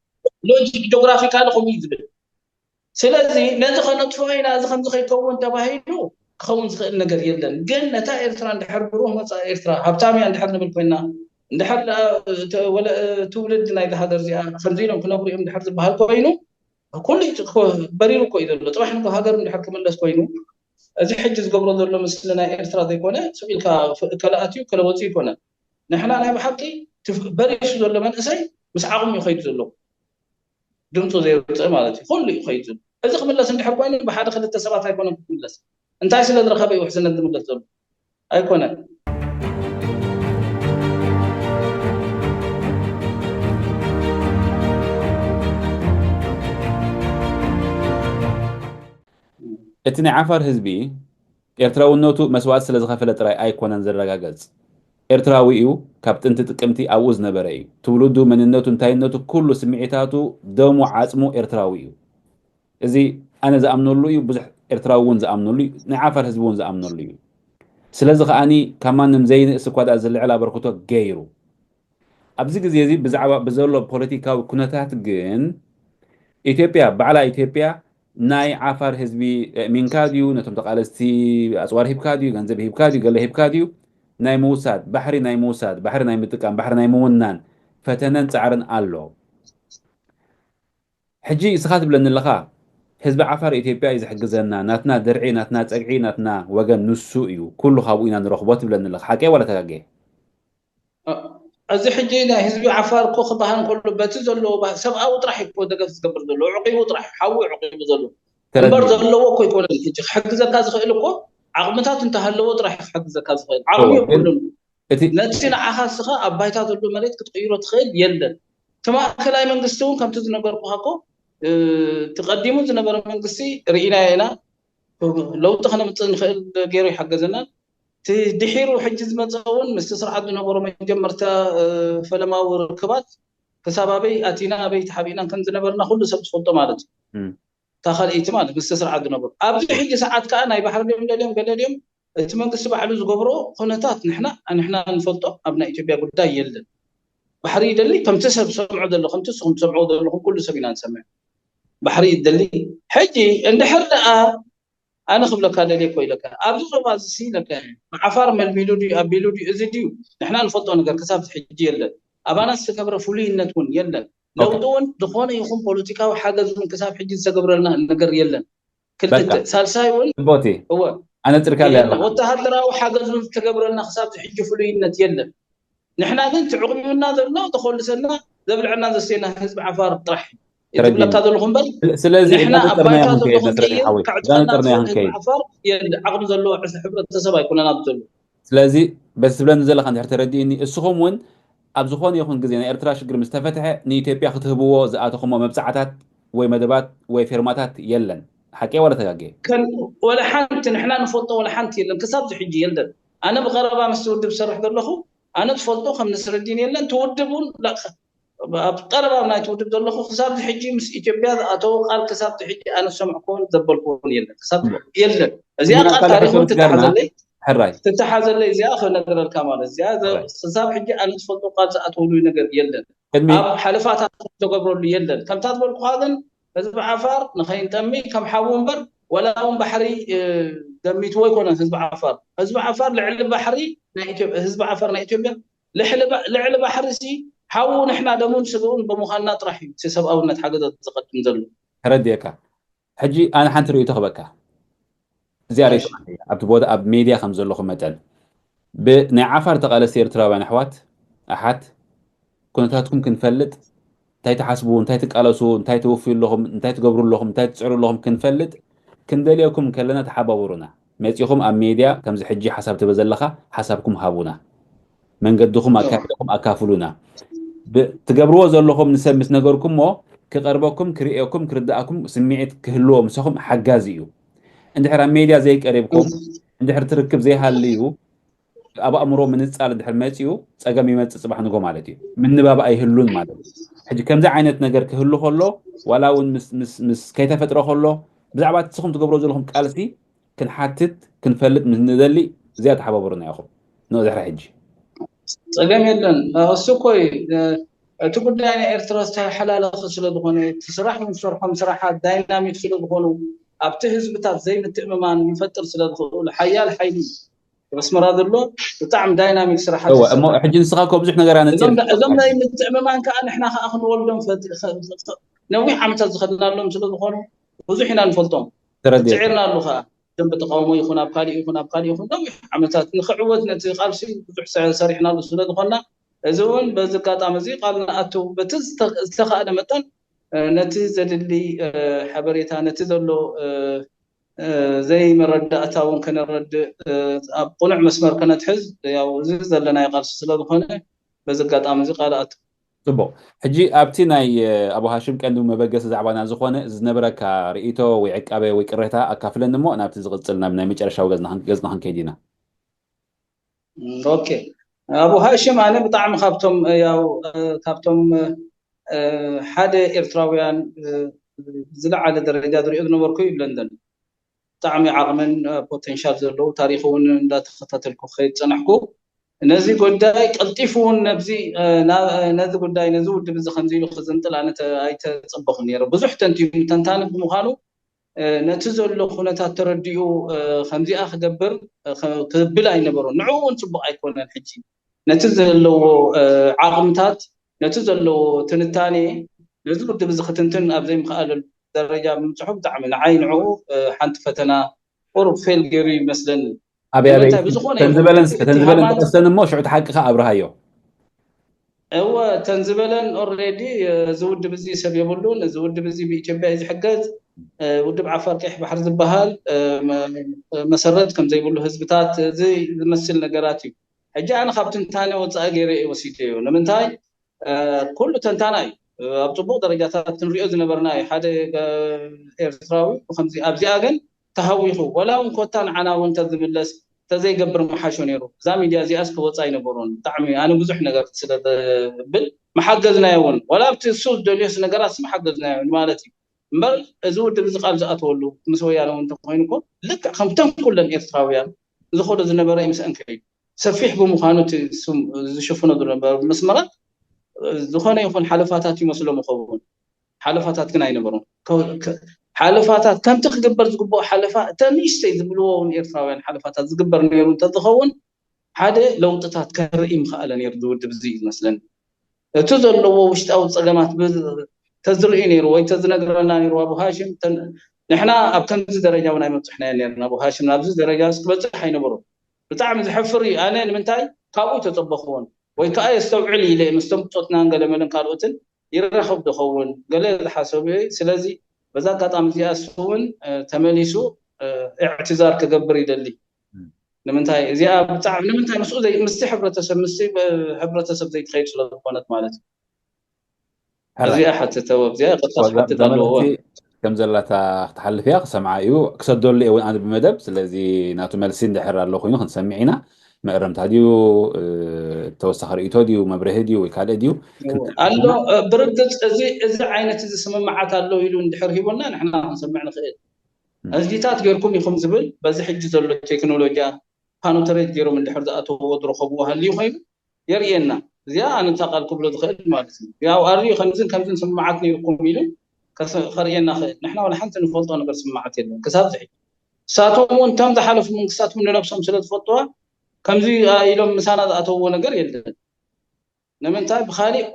ሎጂክ ጆግራፊካሊ ከምኡ እዩ ዝብል። ስለዚ ነዚ ከነጥፍኦ ኢና፣ እዚ ከምዚ ከይከውን ተባሂሉ ክኸውን ዝኽእል ነገር የለን። ግን ነታ ኤርትራ እንድሕር ብሩህ መጻኢ ኤርትራ ሃብታም እያ እንድሕር ንብል ኮይና፣ እንድሕር ደኣ ተ- ወለ- ትውልድ ናይዛ ሃገር እዚኣ ከምዚ ኢሎም ክነብሩ እዮም እንድሕር ዝበሃል ኮይኑ፣ ኩሉ እዩ ጭ- ኮ- በሪሩ እኮ እዩ ዘሎ። ጽባሕ ንግሆ ሃገር እንድሕር ክምለስ ኮይኑ፣ እዚ ሕጂ ዝገብሮ ዘሎ ምስሊ ናይ ኤርትራ ዘይኮነ፣ ስቕ ኢልካ ፍ- ከለኣትዩ ከለወፅኡ ይኮነ። ንሕና ናይ ብሓቂ ትፍ- በሪሱ ዘሎ መንእሰይ ምስ ዓቕሙ እዩ ከይዱ ዘሎ። ድምፁ ዘየውፅእ ማለት እዩ። ኩሉ እዩ ከይዱ ዘሎ። እዚ ክምለስ እንድሕር ኮይኑ ብሓደ ክልተ ሰባት ኣይኮነን ክምለስ። እንታይ ስለ ዝረኸበ እዩ ውሕስነት ዝምለስ ዘሎ? ኣይኮነን። እቲ ናይ ዓፋር ህዝቢ ኤርትራውነቱ መስዋእቲ ስለ ዝኸፈለ ጥራይ ኣይኮነን ዝረጋገጽ። ኤርትራዊ እዩ፣ ካብ ጥንቲ ጥቅምቲ ኣብኡ ዝነበረ እዩ። ትውልዱ፣ መንነቱ፣ እንታይነቱ፣ ኩሉ ስምዒታቱ፣ ደሙ፣ ዓጽሙ ኤርትራዊ እዩ። እዚ ኣነ ዝኣምነሉ እዩ፣ ብዙሕ ኤርትራዊ እውን ዝኣምነሉ እዩ፣ ናይ ዓፋር ህዝቢ እውን ዝኣምነሉ እዩ። ስለዚ ከኣኒ ካብ ማንም ዘይንእስ እኳ ደኣ ዝልዕል ኣበርክቶ ገይሩ። ኣብዚ ግዜ እዚ ብዛዕባ ብዘሎ ፖለቲካዊ ኩነታት ግን ኢትዮጵያ ባዕላ ኢትዮጵያ ናይ ዓፋር ህዝቢ ኣእሚንካ ድዩ? ነቶም ተቓለስቲ ኣፅዋር ሂብካ ድዩ? ገንዘብ ሂብካ ድዩ? ገለ ሂብካ ድዩ? ናይ ምውሳድ ባሕሪ ናይ ምውሳድ ባሕሪ ናይ ምጥቃም ባሕሪ ናይ ምውናን ፈተነን ፃዕርን ኣሎ። ሕጂ እስኻ ትብለኒ ኣለኻ ህዝቢ ዓፋር ኢትዮጵያ እዩ ዝሕግዘና፣ ናትና ድርዒ፣ ናትና ፀግዒ፣ ናትና ወገን ንሱ እዩ፣ ኩሉ ካብኡ ኢና ንረኽቦ ትብለኒ ኣለኻ። ሓቀይ ዋላ ተጋግየ? እዚ ሕጂ ናይ ህዝቢ ዓፋር እኮ ክበሃል እንከሎ በቲ ዘለዎ ሰብኣዊ ጥራሕ እኮ ደገፍ ዝገብር ዘሎ ዕቂቡ ጥራሕ ሓዊ ዕቂቡ ዘሎ እምበር ዘለዎ እኮ ይኮነን። ሕጂ ክሕግዘካ ዝኽእል እኮ ዓቕምታት እንተሃለዎ ጥራሕ ክሕግዘካ ዝኽእል ዓቕሚ የብሉን። ነቲ ንዓኻ እስኻ ኣብ ባይታ ዘሎ መሬት ክትቅይሮ ትኽእል የለን። እቲ ማእከላይ መንግስቲ እውን ከምቲ ዝነገርኩኻ እኮ ትቐዲሙ ዝነበረ መንግስቲ ርኢናዮ ኢና። ለውጢ ከነምፅእ ንኽእል ገይሩ ይሓገዘናን። እቲ ድሒሩ ሕጂ ዝመፀ እውን ምስቲ ስርዓት ዝነበሮ መጀመርታ ፈለማዊ ርክባት ክሳብ ኣበይ ኣቲና ኣበይ ተሓቢእናን ከም ዝነበርና ኩሉ ሰብ ዝፈልጦ ማለት እዩ። እታ ካልኣይቲ ማለት ምስቲ ስርዓት ዝነበሩ ኣብዚ ሕጂ ሰዓት ከዓ ናይ ባሕሪ ድዮም ደልዮም ገለ ድዮም እቲ መንግስቲ ባዕሉ ዝገብሮ ኩነታት ንሕና ንሕና ንፈልጦ ኣብ ናይ ኢትዮጵያ ጉዳይ የለን። ባሕሪ ይደሊ ከምቲ ሰብ ዝሰምዖ ዘሎ ከምቲ ንስኹም ትሰምዕዎ ዘለኹም ኩሉ ሰብ ኢና ንሰምዕ። ባሕሪ ይደሊ ሕጂ እንድሕር ደኣ ኣነ ክብለካ ደልየ እኮ ኢለካ ኣብዚ ዞባ እዚ ሲ ኢለካ ዓፋር መልሚሉ ድዩ ኣቢሉ ድዩ እዚ ድዩ ንሕና ንፈልጦ ነገር ክሳብ ሕጂ የለን። ኣባና ዝተገብረ ፍሉይነት እውን የለን። ለውጢ እውን ዝኾነ ይኹን ፖለቲካዊ ሓገዝ እውን ክሳብ ሕጂ ዝተገብረልና ነገር የለን። ክልተ ሳልሳይ እውን ቦቲ እወ ኣነፅርካ ኣለያ ኣለኻ። ወተሃደራዊ ሓገዝ እውን ዝተገብረልና ክሳብ ሕጂ ፍሉይነት የለን። ንሕና ግን ትዕቑብና ዘሎ ተኾልሰና ዘብልዐና ዘስተየና ህዝቢ ዓፋር ጥራሕ እዩ። እቲ ዝብለካ ዘለኹ እምበር ስለዚ ንሕና እናጠርጠርና ኣባይታ ኢና ዘሎ ክንከይድ መስረቲ ክንቀይር ሓወይ ከዕጥፈና እናጠርና ኢና ዝኽእል ህዝቢ ክንከይድ ዓፋር የለ ዓቕሚ ዘለዎ ሕብረተሰብ ኣይኮነን ኣብዚ ዘሎ። ስለዚ በቲ ትብለኒ ዘለካ እንድሕር ተረዲእኒ እስኹም እውን ኣብ ዝኾነ ይኹን ግዜ ናይ ኤርትራ ሽግር ምስ ተፈትሐ ንኢትዮጵያ ክትህብዎ ዝኣተኹሞ መብጻዕታት ወይ መደባት ወይ ፌርማታት የለን። ሓቂ ዋላ ተጋጌ? ከን ወላ ሓንቲ ንሕና ንፈልጦ ወላ ሓንቲ የለን፣ ክሳብ ዝሕጂ የለን። ኣነ ብቐረባ ምስ ውድብ ዝሰርሕ ዘለኹ ኣነ ዝፈልጦ ከም ንስረዲን የለን። ትውድብ እውን ኣብ ቀረባ ናይ ትውድብ ዘለኹ ክሳብ ዝሕጂ ምስ ኢትዮጵያ ዝኣተው ቃል ክሳብ ዝሕጂ ኣነ ዝሰምዕኩን ዘበልኩን የለን። ክሳብ የለን። እዚኣ ቃል ታሪኹን ትተሓዘለይ ሕራይ ትተሓዘለይ እዚኣ ክነግረልካ ማለት እዚኣ ክሳብ ሕጂ ኣነ ዝፈልጦ ቃል ዝኣተውሉ ነገር የለን። ኣብ ሓለፋታት ተገብረሉ የለን። ከምታ ዝበልኩኻ ግን ህዝቢ ዓፋር ንኸይንጠሚ ከም ሓዊ እምበር ወላ እውን ባሕሪ ገሚትዎ ኣይኮነን። ህዝቢ ዓፋር ህዝቢ ዓፋር ልዕሊ ባሕሪ ህዝቢ ዓፋር ናይ ኢትዮጵያ ልዕሊ ባሕሪ ሲ ሓዉ ንሕና ደሙን ስግኡን ብምዃንና ጥራሕ እዩ እቲ ሰብኣውነት ሓገዛት ዝቐድም ዘሎ። ተረዲእካ። ሕጂ ኣነ ሓንቲ ርእይቶ ክበካ። እዚኣ ርእይቶ ኣብቲ ቦታ ኣብ ሜድያ ከም ዘለኹ መጠን ብናይ ዓፋር ተቓለስቲ ኤርትራውያን ኣሕዋት ኣሓት ኩነታትኩም ክንፈልጥ እንታይ ትሓስቡ፣ እንታይ ትቃለሱ፣ እንታይ ትውፍዩ ኣለኹም፣ እንታይ ትገብሩ ኣለኹም፣ እንታይ ትፅዕሩ ኣለኹም ክንፈልጥ ክንደልየኩም ከለና ተሓባበሩና። መፂኹም ኣብ ሜድያ ከምዚ ሕጂ ሓሳብ ትበ ዘለኻ ሓሳብኩም ሃቡና። መንገድኹም ኣካይዳኹም ኣካፍሉና። ትገብርዎ ዘለኹም ንሰብ ምስ ነገርኩሞ ክቐርበኩም ክርእየኩም ክርድኣኩም ስምዒት ክህልዎ ምሳኹም ሓጋዚ እዩ። እንድሕር ኣብ ሜድያ ዘይቀሪብኩም እንድሕር ትርክብ ዘይሃልዩ ኣብ ኣእምሮ ምንጻል እንድሕር መጺኡ ጸገም ይመጽእ ጽባሕ ንጎ ማለት እዩ። ምንባብ ኣይህሉን ማለት እዩ። ሕጂ ከምዚ ዓይነት ነገር ክህሉ ከሎ ዋላ እውን ምስ ምስ ምስ ከይተፈጥረ ከሎ ብዛዕባ እቲ ንስኹም ትገብሮ ዘለኹም ቃልሲ ክንሓትት ክንፈልጥ ምስ ንደሊ እዚኣ ተሓባበሩና ኢኹም። ንኦ ድሕሪ ሕጂ ጸገም የለን። እሱ እኮ እዩ እቲ ጉዳይ ናይ ኤርትራ ዝተሓላለኸ ስለ ዝኾነ እቲ ስራሕ ንሰርሖም ስራሓት ዳይናሚክ ስለ ዝኾኑ ኣብቲ ህዝብታት ዘይምትእምማን ይፈጥር ስለ ዝኽእሉ ሓያል ሓይሊ ኣስመራ ዘሎ ብጣዕሚ ዳይናሚክ ስራሓት እሞ ሕጂ ንስኻ እኮ ብዙሕ ነገር ኣነፂር እዞም ናይ ምትእምማን ከዓ ንሕና ከዓ ክንወልዶም ነዊሕ ዓመታት ዝኸድናሎም ስለ ዝኾኑ ብዙሕ ኢና ንፈልጦም ተረዲእካ። ፅዒርናሉ ከዓ ደንበ ተቃውሞ ይኹን ኣብ ካሊእ ይኹን ኣብ ካሊእ ይኹን ነዊሕ ዓመታት ንክዕወት ነቲ ቃልሲ ብዙሕ ሰ- ሰሪሕናሉ ስለ ዝኾንና እዚ እውን በዚ ኣጋጣሚ እዚ ቃል ንኣቱ በቲ ዝተ- ዝተኻእለ መጠን እ፣ ነቲ ዘድሊ እ፣ ሓበሬታ ነቲ ዘሎ እ፣ እ፣ ዘይመረዳእታ እውን ከነረድእ እ፣ ኣብ ቁኑዕ መስመር ከነትሕዝ ያው እዚ ዘለናዮ ቃልሲ ስለ ዝኾነ በዚ ኣጋጣሚ እዚ ቃል ኣቱ ፅቡቕ። ሕጂ ኣብቲ ናይ ኣቡ ሃሽም ቀንዲ መበገሲ ዛዕባና ዝኾነ ዝነበረካ ርእይቶ ወይ ዕቃበ ወይ ቅሬታ ኣካፍለኒ እሞ ናብቲ ዝቕፅል ናብ ናይ መጨረሻዊ ገፅና ክንከይድ ኢና። ኦኬ ኣቡ ሃሽም ኣነ ብጣዕሚ ካብቶም ያው ካብቶም ሓደ ኤርትራውያን ዝለዓለ ደረጃ ዝሪኦ ዝነበርኩ እዩ ለንደን ብጣዕሚ ዓቕምን ፖቴንሻል ዘለዉ ታሪክ እውን እንዳተኸታተልኩ ከይድ ፀናሕኩ ነዚ ጉዳይ ቀልጢፉ እውን ነዚ ጉዳይ ነዚ ውድብ እዚ ከምዚ ኢሉ ክዝንጥል ኣነ ኣይተፀበኹ ነይረ ብዙሕ ተንቲኑ ተንታኒ ብምዃኑ ነቲ ዘሎ ኩነታት ተረዲኡ ከምዚኣ ክገብር ክብል ኣይነበሮን ንዕኡ እውን ፅቡቅ ኣይኮነን ሕጂ ነቲ ዘለዎ ዓቕምታት ነቲ ዘለዎ ትንታኔ ነዚ ውድብ እዚ ክትንትን ኣብ ዘይምክኣለሉ ደረጃ ብምፅሑ ብጣዕሚ ንዓይ ንዕኡ ሓንቲ ፈተና ቁሩብ ፌል ገይሩ ይመስለኒ ኣበይ ኣበይ ተንዝበለን ተንዝበለን ተቐሰን እሞ ሽዑ ሓቅኻ ኣብርሃዮ እወ ተንዝበለን ኦሬዲ እዚ ውድብ እዚ ሰብ የብሉን እዚ ውድብ እዚ ብኢትዮጵያ እዩ ዝሕገዝ ውድብ ዓፋር ቀይሕ ባሕሪ ዝበሃል መሰረት ከም ዘይብሉ ህዝብታት እዚ ዝመስል ነገራት እዩ ሕጂ ኣነ ካብ ትንታነ ወፃኢ ገይረ እየ ወሲደዮ ንምንታይ ኩሉ ተንታና እዩ ኣብ ፅቡቅ ደረጃታት ክንሪኦ ዝነበርና እዩ ሓደ ኤርትራዊ ብከምዚ ኣብዚኣ ግን ተሃዊኹ ወላ እውን ኮታ ንዓና እውን ተዝምለስ ተዘይገብር ምሓሾ ነይሩ እዛ ሚድያ እዚኣስ ክወፃ ኣይነበሮን ብጣዕሚ ኣነ ብዙሕ ነገር ስለብል መሓገዝናዮ እውን ወላ ኣብቲ እሱ ዝደልዮስ ነገራት መሓገዝናዮ ማለት እዩ እምበር እዚ ውድብ እዚ ቃል ዝኣተወሉ ምስ ወያነ እውን እንተኮይኑ እኮ ልክዕ ከምተን ኩለን ኤርትራውያን ዝኸዶ ዝነበረ እዩ ምስአን ከይዱ ሰፊሕ ብምዃኑ ዝሽፍኖ ዝነበሩ መስመራት ዝኾነ ይኹን ሓለፋታት ይመስሎም ይኸውን ሓለፋታት ግን ኣይነበሩን ሓለፋታት ከምቲ ክግበር ዝግብኦ ሓለፋ እተ ንእሽተይ ዝብልዎ እውን ኤርትራውያን ሓለፋታት ዝግበር ነይሩ እንተዝኸውን ሓደ ለውጥታት ከርኢ ምኽኣለ ነይሩ ዝውድብ እዚ ይመስለኒ እቲ ዘለዎ ውሽጣዊ ፀገማት ተዝርኢ ነይሩ ወይ ተዝነግረና ነይሩ ኣቡ ሃሽም ንሕና ኣብ ከምዚ ደረጃ እውን ኣይመብፅሕናዮ ነርና ኣቡ ሃሽም ናብዚ ደረጃ ክበፅሕ ኣይነበሩ ብጣዕሚ ዝሕፍር እዩ ኣነ ንምንታይ ካብኡ ተፀበኽዎን ወይ ከዓ የስተውዕል ኢለ ምስቶም ብፆትናን ገለመለን ካልኦትን ይራኸብ ዝኸውን ገለ ዝሓሰቡ ስለዚ በዛ ኣጋጣሚ እዚኣ እሱ እውን ተመሊሱ እዕትዛር ክገብር ይደሊ ንምንታይ እዚኣ ብጣዕሚ ንምንታይ ምስኡ ዘይ ምስቲ ሕብረተሰብ ምስቲ ሕብረተሰብ ዘይትኸይድ ስለ ዝኾነት ማለት እዩ። እዚኣ ሓተተወ እዚኣ ቀጥታ ሓተት ኣለዎ። ከም ዘላታ ክትሓልፍ እያ ክሰምዓ እዩ ክሰደሉ እውን ኣነ ብመደብ ስለዚ ናቱ መልሲ እንድሕር ኣሎ ኮይኑ ክንሰምዕ ኢና። መእረምታ ድዩ ተወሳኺ ርእቶ ድዩ መብርሂ ድዩ ወይ ካልእ ድዩ? ኣሎ ብርግፅ እዚ ዓይነት እዚ ስምምዓት ኣሎ ኢሉ እንድሕር ሂቦና ንሕና ክንሰምዕ ንኽእል። እዚታት ገርኩም ኢኹም ዝብል በዚ ሕጂ ዘሎ ቴክኖሎጂያ ፓኖተሬት ገይሮም እንድሕር ዝኣተዎ ዝረኸብዎ ሃልዩ ኮይኑ የርእየና። እዚኣ ኣነ እታ ቃል ክብሎ ዝኽእል ማለት እዩ። ያው ኣርዩ ከምዝን ከምዝን ስምምዓት ነይርኩም ኢሉ ከርእየና ክእል። ንሕና ዋላ ሓንቲ ንፈልጦ ነገር ስምምዓት የለን ክሳብ ዝሕጂ። ንሳቶም እውን እቶም ዝሓለፉ መንግስታት እውን ንነብሶም ስለ ዝፈልጥዋ ከምዚ ኢሎም ምሳና ዝኣተውዎ ነገር የለን። ንምንታይ ብካሊእ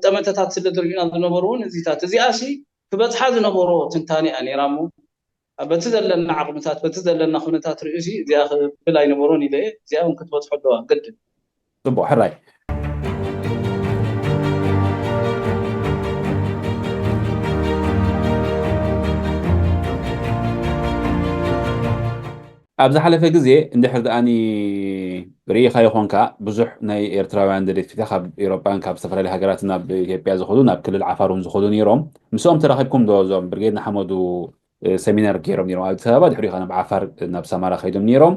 ጠመተታት ስለ ዝርእዩና ዝነበሩ እውን እዚታት እዚኣ ሲ ክበፅሓ ዝነበሮ ትንታኔ እያ ነይራ እሞ በቲ ዘለና ዓቕምታት በቲ ዘለና ኩነታት ርእዩ ሲ እዚኣ ክብል ኣይነበሮን ኢለ እየ። እዚኣ እውን ክትበፅሖ ኣለዋ ግድን። ፅቡቅ ሕራይ ኣብ ዝሓለፈ ግዜ እንድሕር ደኣኒ ርኢኻ ይኾንካ ብዙሕ ናይ ኤርትራውያን ደደፊታ ካብ ኤሮጳን ካብ ዝተፈላለዩ ሃገራት ናብ ኢትዮጵያ ዝኸዱ ናብ ክልል ዓፋር እውን ዝኸዱ ነይሮም። ምስኦም ተራኺብኩም ዶ እዞም ብርጌድ ንሓመዱ ሰሚናር ገይሮም ነይሮም ኣብ ኣዲስ ኣበባ ድሕሪኡ ናብ ዓፋር ናብ ሰማራ ከይዶም ነይሮም።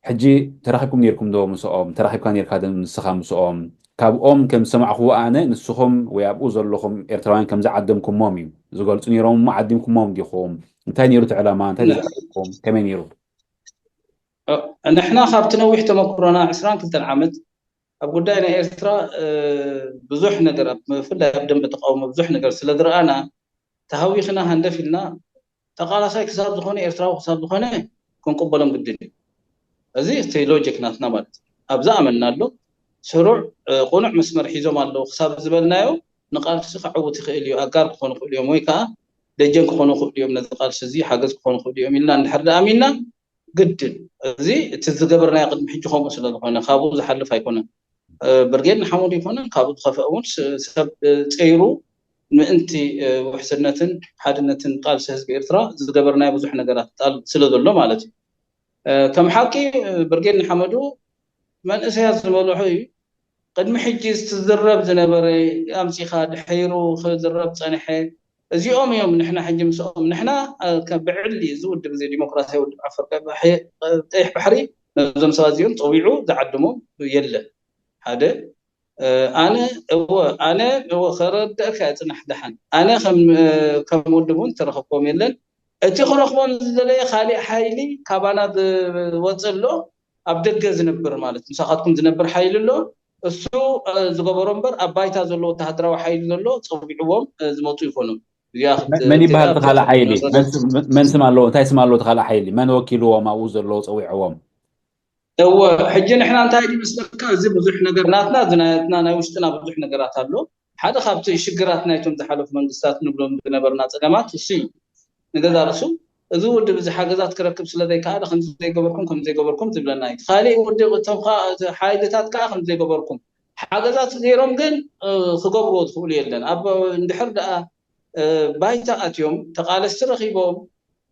ሕጂ ተራኺብኩም ነይርኩም ዶ ምስኦም? ተራኺብካ ነይርካ ዶ ንስኻ ምስኦም? ካብኦም ከም ዝሰማዕኽዎ ኣነ ንስኹም ወይ ኣብኡ ዘለኹም ኤርትራውያን ከም ዝዓደምኩሞም እዩ ዝገልጹ ነይሮም እሞ ዓዲምኩሞም ዲኹም? እንታይ ነይሩ እቲ ዕላማ? እንታይ ተዛረብኩም? ከመይ ነይሩ? ንሕና ካብቲ ነዊሕ ተመክሮና ዕስራን ክልተን ዓመት ኣብ ጉዳይ ናይ ኤርትራ ብዙሕ ነገር ብፍላይ ኣብ ደንበ ተቃውሞ ብዙሕ ነገር ስለ ዝረኣና ተሃዊኽና ሃንደፍ ኢልና ተቓላሳይ ክሳብ ዝኾነ ኤርትራዊ ክሳብ ዝኾነ ክንቅበሎም ግድን እዩ። እዚ እቲ ሎጂክ ናትና ማለት እዩ። ኣብ ዝኣመንናሉ ስሩዕ ቁኑዕ መስመር ሒዞም ኣለዉ ክሳብ ዝበልናዮ ንቃልሲ ክዕውት ይኽእል እዩ፣ ኣጋር ክኾኑ ይኽእሉ እዮም ወይ ከዓ ደጀን ክኾኑ ይኽእሉ እዮም፣ ነዚ ቃልሲ እዚ ሓገዝ ክኾኑ ይኽእሉ እዮም ኢልና እንድሕር ደኣ ኣሚንና ግድን እዚ እቲ ዝገበርናዮ ቅድሚ ሕጂ ከምኡ ስለ ዝኾነ ካብኡ ዝሓልፍ ኣይኮነን። ብርጌድ ንሓመዱ ይኮነን ካብኡ ዝኸፍአ እውን ሰብ ፀይሩ ምእንቲ ውሕስነትን ሓድነትን ቃልሲ ህዝቢ ኤርትራ ዝገበርናዮ ብዙሕ ነገራት ስለ ዘሎ ማለት እዩ። ከም ሓቂ ብርጌድ ንሓመዱ መንእሰያት ዝበልሑ እዩ። ቅድሚ ሕጂ ዝረብ ዝነበረ ኣምፂኻ ድሒሩ ክዝረብ ፀንሐ። እዚኦም እዮም ንሕና ሕጂ ምስኦም ንሕና ብዕሊ እዚ ውድብ እዚ ዲሞክራሲያዊ ውድብ ዓፈር ቀይሕ ባሕሪ ነዞም ሰባት እዚኦም ፀዊዑ ዝዓድሞም የለን። ሓደ ኣነ እወ ኣነ እወ ከረድእካ እየ ፅናሕ ደሓን ኣነ ከም ውድብ እውን ተረኸብኮም የለን። እቲ ክረኽቦም ዝደለየ ካሊእ ሓይሊ ካባና ዝወፅእ ኣሎ ኣብ ደገ ዝነብር ማለት ምሳኻትኩም ዝነብር ሓይሊ ኣሎ። እሱ ዝገበሮ እምበር ኣብ ባይታ ዘሎ ወተሃደራዊ ሓይሊ ዘሎ ፀዊዕዎም ዝመፁ ይኮኑ። መን ይበሃል ተካላ ሓይሊ? መን ስም ኣለዎ? እንታይ ስም ኣለዎ ተካላ ሓይሊ? መን ወኪልዎም ኣብኡ ዘለዎ ፀዊዕዎም? እወ ሕጂ ንሕና እንታይ ይመስለካ እዚ ብዙሕ ነገር ናትና ዝናትና ናይ ውሽጥና ብዙሕ ነገራት ኣሎ። ሓደ ካብቲ ሽግራት ናይቶም ዝሓለፉ መንግስታት ንብሎም ዝነበርና ፀገማት እሱ እዩ። ንገዛ ርእሱ እዚ ውድብ እዚ ሓገዛት ክረክብ ስለ ዘይከኣለ ከምዚ ዘይገበርኩም ከምዚ ዘይገበርኩም ዝብለና እዩ። ካሊእ ውድብ እቶም ሓይልታት ከዓ ከምዚ ዘይገበርኩም ሓገዛት ገይሮም ግን ክገብርዎ ዝኽእሉ የለን። ኣብ እንድሕር ደኣ ባይታ ኣትዮም ተቃለስቲ ረኺቦም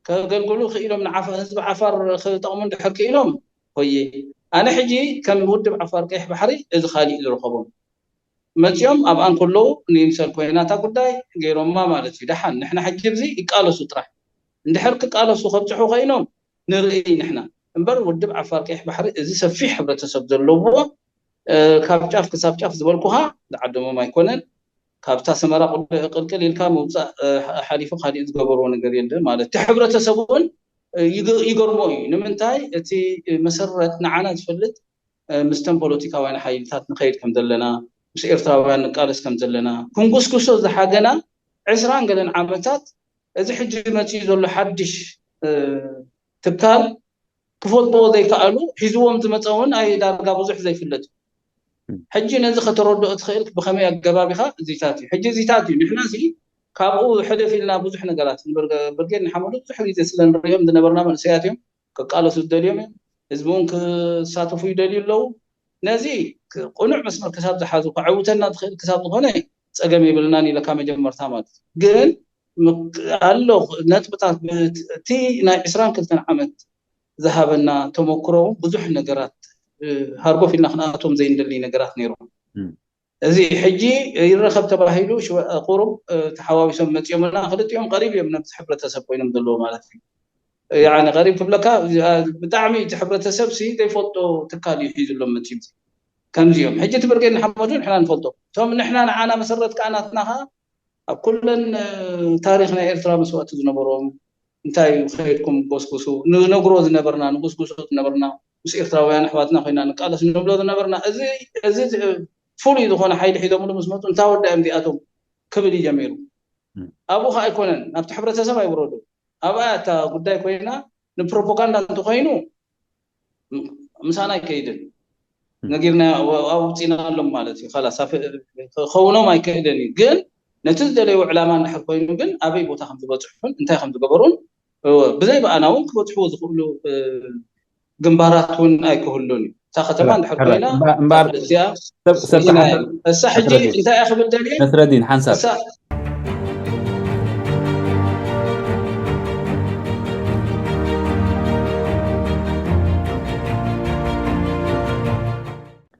ከገልግሉ ክኢሎም ንህዝቢ ዓፋር ክጠቕሙ እንድሕር ክኢሎም ሆየ ኣነ ሕጂ ከም ውድብ ዓፋር ቀይሕ ባሕሪ እዚ ካሊእ ዝረኸቦም መፂኦም ኣብኣን ከለዉ ንይምሰል ኮይና እታ ጉዳይ ገይሮማ ማለት እዩ። ደሓን ንሕና ሕጂ ብዚ ይቃለሱ ጥራሕ እንድሕር ክቃለሱ ከብፅሑ ኮይኖም ንርኢ ንሕና እምበር ውድብ ዓፋር ቀይሕ ባሕሪ እዚ ሰፊሕ ሕብረተሰብ ዘለዎ ካብ ጫፍ ክሳብ ጫፍ ዝበልኩኻ ዝዓደሞም ኣይኮነን። ካብታ ሰመራ ቅልቅል ኢልካ ምውፃእ ሓሊፉ ካሊእ ዝገበርዎ ነገር የለን ማለት እቲ ሕብረተሰብ እውን ይገርሞ እዩ። ንምንታይ እቲ መሰረት ንዓና ዝፈልጥ ምስተን ፖለቲካውያን ሓይልታት ንኸይድ ከም ዘለና ምስ ኤርትራውያን ንቃለስ ከም ዘለና ክንጉስጉሶ ዝሓገና ዕስራን ገለን ዓመታት እዚ ሕጂ መፅኡ ዘሎ ሓድሽ ትካል ክፈልጥዎ ዘይከኣሉ ሒዝዎም ዝመፀ እውን ኣይ ዳርጋ ብዙሕ ዘይፍለጥ እዩ። ሕጂ ነዚ ከተረድኦ ትኽእል ብኸመይ ኣገባብ ኢኻ እዚታት እዩ ሕጂ እዚታት እዩ ንሕና ሲ ካብኡ ሕደፍ ኢልና ብዙሕ ነገራት ብርጌድ ንሓመዱ ብዙሕ ግዜ ስለ ንሪኦም ዝነበርና መንእሰያት እዮም። ክቃለሱ ዝደልዮም እዮም። ህዝቢ እውን ክሳተፉ ይደልዩ ኣለዉ። ነዚ ቁኑዕ መስመር ክሳብ ዝሓዙ ከዕውተና ዝኽእል ክሳብ ዝኾነ ፀገም የብልናን ኢለካ መጀመርታ ማለት እዩ። ግን ኣሎ ነጥብታት እቲ ናይ ዕስራን ክልተን ዓመት ዝሃበና ተመክሮ ብዙሕ ነገራት ሃርጎፍ ኢልና ክንኣቶም ዘይንደሊ ነገራት ነይሮም። እዚ ሕጂ ይረኸብ ተባሂሉ ቁሩብ ተሓዋዊሶም መፂኦምና። ክልቲኦም ቀሪብ እዮም ነብዚ ሕብረተሰብ ኮይኖም ዘለዎ ማለት እዩ። ቀሪብ ክብለካ ብጣዕሚ እቲ ሕብረተሰብ ሲ ዘይፈልጦ ትካል እዩ ሒዙሎም መፂኡ። ከምዚኦም ሕጂ እቲ ብርጌድ ንሓመዱ ንሕና ንፈልጦ እቶም ንሕና ንዓና መሰረት ከኣ ናትና ከዓ ኣብ ኩለን ታሪኽ ናይ ኤርትራ መስዋእቲ ዝነበሮም እንታይ ከይድኩም ጎስጉሱ ንነግሮ ዝነበርና ንጉስጉሶ ዝነበርና ምስ ኤርትራውያን ኣሕዋትና ኮይና ንቃለስ ንብሎ ዝነበርና እዚ ፍሉይ ዝኾነ ሓይሊ ሒዞምሉ ምስ መፁ እንታይ ወዳ እዮም እዚኣቶም ክብል እዩ ጀሚሩ። ኣብኡ ከዓ ኣይኮነን ናብቲ ሕብረተሰብ ኣይውረዱ ኣብኣ እታ ጉዳይ ኮይና ንፕሮፓጋንዳ እንተኮይኑ ምሳና ኣይከይድን ነጊርና ኣውፂናሎም ማለት እዩ። ላስ ከውኖም ኣይክእልን እዩ ግን ነቲ ዝደለዩ ዕላማ እንድሕር ኮይኑ ግን ኣበይ ቦታ ከም ዝበፅሑን እንታይ ከም ዝገበሩን ብዘይ ብኣና እውን ክበፅሕዎ ዝኽእሉ ግንባራት እውን ኣይክህሉን እዩ። እታ ከተማ እንድሕር ኮይና እምበኣር እሳ ሕጂ እንታይ እያ ክብል ደልየ መስረዲን ሓንሳብ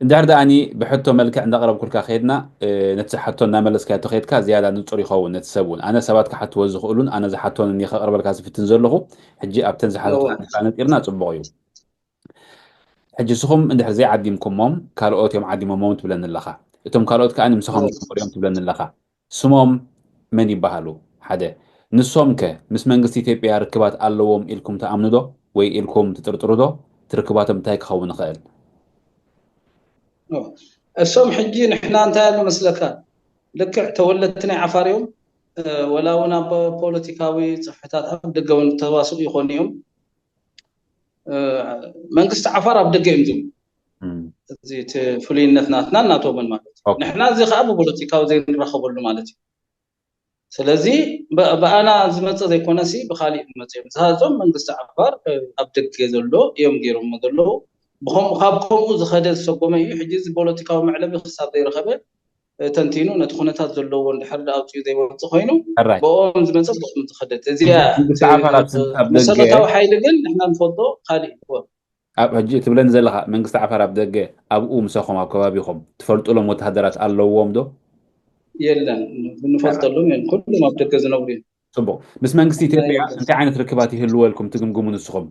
እንድሕር ደኣኒ ብሕቶ መልክዕ እንዳቕረብኩልካ ከይድና ነቲ ሕቶ እናመለስካዮ ተኸይድካ ዝያዳ ንጹር ይኸውን ነቲ ሰብ እውን ኣነ ሰባት ክሓትዎ ዝኽእሉን ኣነ ዝሓቶን እየ ከቕርበልካ ዝፍትን ዘለኹ ሕጂ ኣብተን ዝሓተትካ ነጢርና ጽቡቕ እዩ ሕጂ ስኹም እንድሕር ዘይዓዲምኩሞም ካልኦት እዮም ዓዲሞሞም ትብለኒ ኣለኻ እቶም ካልኦት ከዓ ንምስኻም ዝነበሩ እዮም ትብለኒ ኣለኻ ስሞም መን ይበሃሉ ሓደ ንሶም ከ ምስ መንግስቲ ኢትዮጵያ ርክባት ኣለዎም ኢልኩም ትኣምኑ ዶ ወይ ኢልኩም ትጥርጥሩ ዶ እቲ ርክባቶም እንታይ ክኸውን ይኽእል እሶም ሕጂ ንሕና እንታይ ኣሎ መስለካ ልክዕ ተወለድቲ ናይ ዓፋር እዮም ወላ እውን ኣብ ፖለቲካዊ ፅፍሕታት ኣብ ደገ እውን ተዋስኡ ይኾኑ እዮም መንግስቲ ዓፋር ኣብ ደገ እዮም ዝብሉ እዚ እቲ ፍሉይነት ናትና እናቶምን ማለት እዩ ንሕና እዚ ከዓ ብፖለቲካዊ ዘይንራኸበሉ ማለት እዩ ስለዚ ብኣና ዝመፀ ዘይኮነሲ ብካሊእ ዝመፀ እዮም ዝሃዞም መንግስቲ ዓፋር ኣብ ደገ ዘሎ እዮም ገይሮሞ ዘለዉ ካብ ከምኡ ዝኸደ ዝሰጎመ እዩ ሕጂ እዚ ፖለቲካዊ መዕለቢ ክሳብ ዘይረኸበ ተንቲኑ ነቲ ኩነታት ዘለዎ እንድሕር ኣውፅኡ ዘይወፅእ ኮይኑ ብኦም ዝመፀ ብኦም ዝኸደት እዚያ መሰረታዊ ሓይሊ ግን ንሕና ንፈልጦ ካሊእ ይኮን ኣብ ሕጂ ትብለኒ ዘለኻ መንግስቲ ዓፋር ኣብ ደገ ኣብኡ ምሳኹም ኣብ ከባቢኹም ትፈልጡሎም ወተሃደራት ኣለዎም ዶ የለን ንፈልጠሎም እዮም ኩሎም ኣብ ደገ ዝነብሩ እዮም ፅቡቅ ምስ መንግስቲ ኢትዮጵያ እንታይ ዓይነት ርክባት ይህልወልኩም ትግምግሙ ንስኹም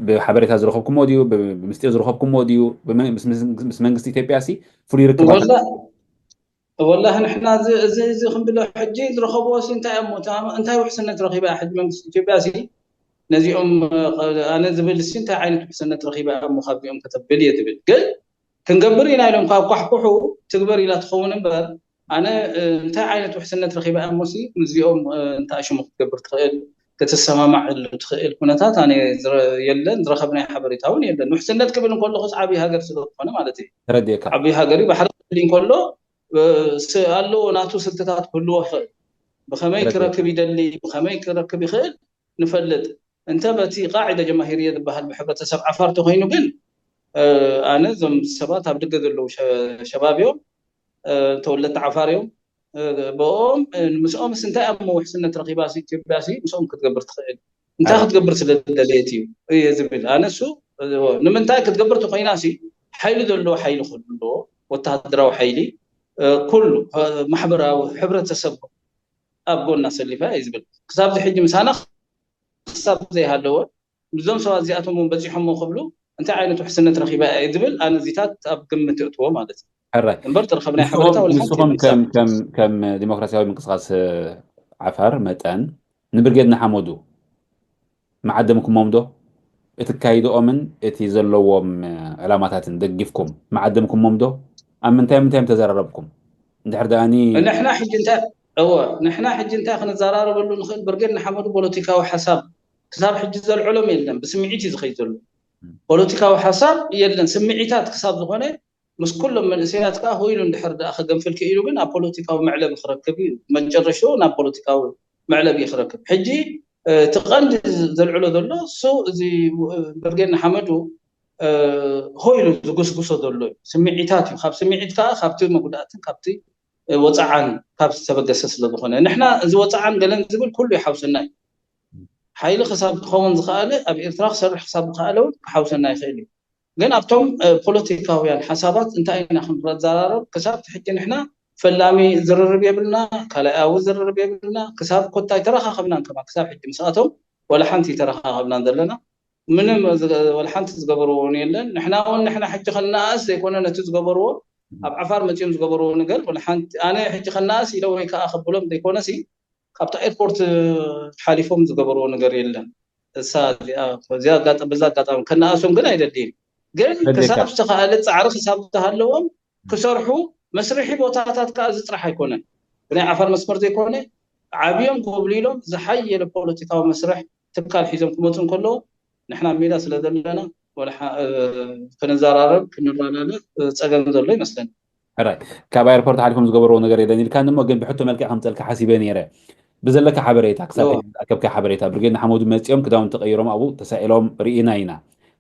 ብሓበሬታ ዝረኸብኩሞ ድዩ ብምስጢር ዝረኸብኩሞ ድዩ ምስ መንግስቲ ኢትዮጵያ ሲ ፍሉይ ርክባት ወላሂ ንሕና እዚ እዚ ክንብሎ ሕጂ ዝረኸብዎ ሲ እንታይ እሞ እንታይ ውሕስነት ረኺባ ሕጂ መንግስቲ ኢትዮጵያ ሲ ነዚኦም ኣነ ዝብል ሲ እንታይ ዓይነት ውሕስነት ረኺባ እሞ ካብዚኦም ከተብል እየ ዝብል ግን ክንገብር ኢና ኢሎም ካብ ኳሕኩሑ ትግበር ኢላ ትኸውን እምበር ኣነ እንታይ ዓይነት ውሕስነት ረኺባ እሞ ሲ ምስዚኦም እንታይ ሽሙ ክትገብር ትኽእል ክትሰማማዕሉ ትኽእል ኩነታት ኣነ የለን ዝረኸብናይ ሓበሬታ እውን የለን ውሕስነት ክብል እንከለኹስ ዓብዪ ሃገር ስለዝኾነ ማለት እዩ ተረዲእካ ዓብዪ ሃገር እዩ ባሕሪ ክብል እንከሎ ኣለዎ ናቱ ስልትታት ክህልዎ ይኽእል ብኸመይ ክረክብ ይደሊ ብኸመይ ክረክብ ይኽእል ንፈልጥ እንተ በቲ ቃዒደ ጀማሂርየ ዝበሃል ብሕብረተሰብ ዓፋር ተኮይኑ ግን ኣነ እዞም ሰባት ኣብ ደገ ዘለዉ ሸባብ እዮም ተወለድቲ ዓፋር እዮም ብኦም ምስኦምስ እንታይ ኣብ ውሕስነት ረኪባ ኢትዮጵያ ምስኦም ክትገብር ትኽእል እንታይ ክትገብር ስለ ዝደለየት እዩ እየ ዝብል ኣነ እሱ ንምንታይ ክትገብር ተኮይና ሓይሊ ዘለዎ ሓይሊ ክህሉ ኣለዎ ወተሃደራዊ ሓይሊ ኩሉ ማሕበራዊ ሕብረተሰብ ኣብ ጎና ሰሊፋ እየ ዝብል ክሳብዚ ሕጂ ምሳና ክሳብ ዘይሃለወ እዞም ሰባት እዚኣቶም እውን በፂሖሞ ክብሉ እንታይ ዓይነት ውሕስነት ረኪባ እየ ዝብል ኣነ እዚታት ኣብ ግምት እእትዎ ማለት እዩ ሕራይ እምበር ተረከብናይ ሓበሬታ ወላ ሓንቲ ንስኹም የለን። ከም- ከም- ከም ዲሞክራሲያዊ ምንቅስቃስ ዓፋር መጠን ንብርጌድ ንሓመዱ መዓደምኩሞም ዶ እቲ ካይድኦምን እቲ ዘለዎም ዕላማታትን ደጊፍኩም መዓደምኩሞም ዶ ኣብ ምንታይ ምንታይ ተዘራረብኩም እንድሕር ደኣኒ ንሕና ሕጂ እንታይ እወ ንሕና ሕጂ እንታይ ክንዘራረበሉ ንኽእል ብርጌድ ንሓመዱ ፖለቲካዊ ሓሳብ ክሳብ ሕጂ ዘልዕሎም የለን ብስምዒት እዩ ዝኸይድ ዘሎ ፖለቲካዊ ሓሳብ የለን ስምዒታት ክሳብ ዝኾነ ምስ ኩሎም መንእሰያት ከዓ ሆይሉ እንድሕር ደኣ ከገንፍል ክኢሉ ግን ኣብ ፖለቲካዊ መዕለቢ ክረክብ እዩ መጨረሽኡ ናብ ፖለቲካዊ መዕለቢ እዩ ክረክብ ሕጂ እቲ ቀንዲ ዘልዕሎ ዘሎ እሱ እዚ ብርጌድ ንሓመዱ ሆይሉ ዝጉስጉሶ ዘሎ እዩ ስምዒታት እዩ ካብ ስምዒት ከዓ ካብቲ መጉዳእትን ካብቲ ወፃዓን ካብ ዝተበገሰ ስለ ዝኾነ ንሕና እዚ ወፃዓን ገለን ዝብል ኩሉ ይሓውሰና እዩ ሓይሊ ክሳብ ክኸውን ዝኸኣለ ኣብ ኤርትራ ክሰርሕ ክሳብ ዝኸኣለ እውን ክሓውሰና ይኽእል እዩ። ግን ኣብቶም ፖለቲካውያን ሓሳባት እንታይ ኢና ክንዘራረብ? ክሳብ ሕጂ ንሕና ፈላሚ ዝርርብ የብልና፣ ካልኣዊ ዝርርብ የብልና። ክሳብ ኮታ ኣይተረኻኸብናን ከማ ክሳብ ሕጂ ምስኣቶም ወላ ሓንቲ ኣይተረኻኸብናን ዘለና። ምንም ወላ ሓንቲ ዝገበርዎ እውን የለን። ንሕና እውን ንሕና ሕጂ ከነኣእስ ዘይኮነ ነቲ ዝገበርዎ ኣብ ዓፋር መፂኦም ዝገበርዎ ነገር ወላ ሓንቲ ኣነ ሕጂ ከነኣእስ ኢለ ወይ ከዓ ከብሎም ዘይኮነሲ ካብታ ኤርፖርት ሓሊፎም ዝገበርዎ ነገር የለን። እሳ እዚኣ እዚኣ ኣጋጣ- በዛ ኣጋጣሚ ከነኣሶም ግን ኣይደልይን። ግን በደካ። ክሳብ ዝተኻእለ ፃዕሪ ክሳብ ዝተሃለዎም ክሰርሑ መስርሒ ቦታታት ከዓ እዚ ጥራሕ ኣይኮነን። ብናይ ዓፋር መስመር ዘይኮነ ዓብዮም ጎብሊሎም ዝሓየለ ፖለቲካዊ መስርሕ ትካል ሒዞም ክመፁ እንከለዉ ንሕና ኣብ ሜዳ ስለ ዘለና ወላ ሓ- እ፣ ክንዘራረብ ክንረዳዳእ እ፣ ፀገም ዘሎ ይመስለኒ። ሕራይ ካብ ኣየርፖርት ሓሊፎም ዝገበርዎ ነገር የለን ኢልካኒ እሞ ግን ብሕቶ መልክዕ ከምፀልካ ሓሲበ ነይረ። ብዘለካ ሓበሬታ ክሳብ ኦ። ሕጂ ዝኣከብካ ሓበሬታ ብርጌድ ንሓመዱ መፂኦም ክዳውንቲ ቀይሮም ኣብኡ ተሳኢሎም ርኢና ኢና።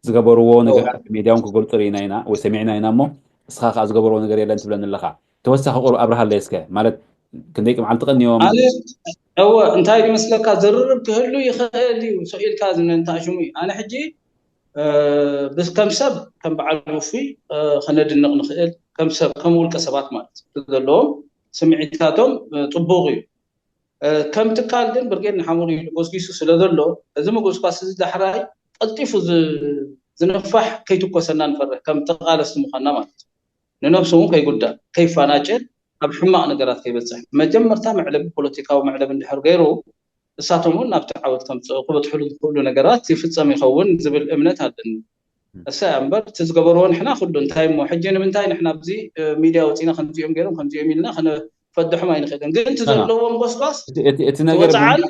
ዝገበርዎ ኦ። ነገራት ብሜድያ እውን ክገልፁ ርኢና ኢና ወይ ሰሚዕና ኢና እሞ እስኻ ከዓ ዝገበርዎ ነገር የለን ትብለኒ ኣለኻ። ተወሳኺ ቁሩብ ኣብርሃለይ እስከ ማለት ክንደይ መዓልቲ ቀንዮም ኣነ እወ እንታይ ይመስለካ ዝርርብ ክህሉ ይኽእል እዩ ሰኢልካ ዝነንታሽሙ እዩ ኣነ ሕጂ እ፣ ብስ ከም ሰብ ከም በዓል ውፉይ እ፣ ከነድንቕ ንኽእል ከም ሰብ ከም ውልቀ ሰባት ማለት እዩ ዘለዎም ስምዒታቶም እ፣ ፅቡቕ እዩ እ፣ ከም ትካል ግን ብርጌድ ንሓመዱ ኢሉ ጎስጊሱ ስለ ዘሎ እዚ ምጉስጓስ እዚ ዳሕራይ ቀልጢፉ ዝ- ዝንፋሕ ከይትኮሰና ንፈርሕ ከም ተቓለስቲ ምዃንና ማለት እዩ ንነብሱ እውን ከይጉዳእ ከይፋናጨል ኣብ ሕማቕ ነገራት ከይበፅሕ መጀመርታ መዕለቢ ፖለቲካዊ መዕለቢ እንድሕር ገይሩ እሳቶም እውን ናብቲ ዓወት ከምፅኡ ክበፅሕሉ ዝኽእሉ ነገራት ይፍፀም ይኸውን ዝብል እምነት ኣለኒ። እሳ እያ እምበር እቲ ዝገበርዎ ንሕና ኩሉ እንታይ እሞ ሕጂ ንምንታይ ንሕና ኣብዚ እ፣ ሚድያ ወፂና ከምዚኦም ገይሮም ከምዚኦም ኢልና ከነፈድሖም ኣይንኽእልን። ግን እቲ ኣና። ዘለዎም ጎስጓስ እቲ እቲ- እቲ ነገር ወፅዓን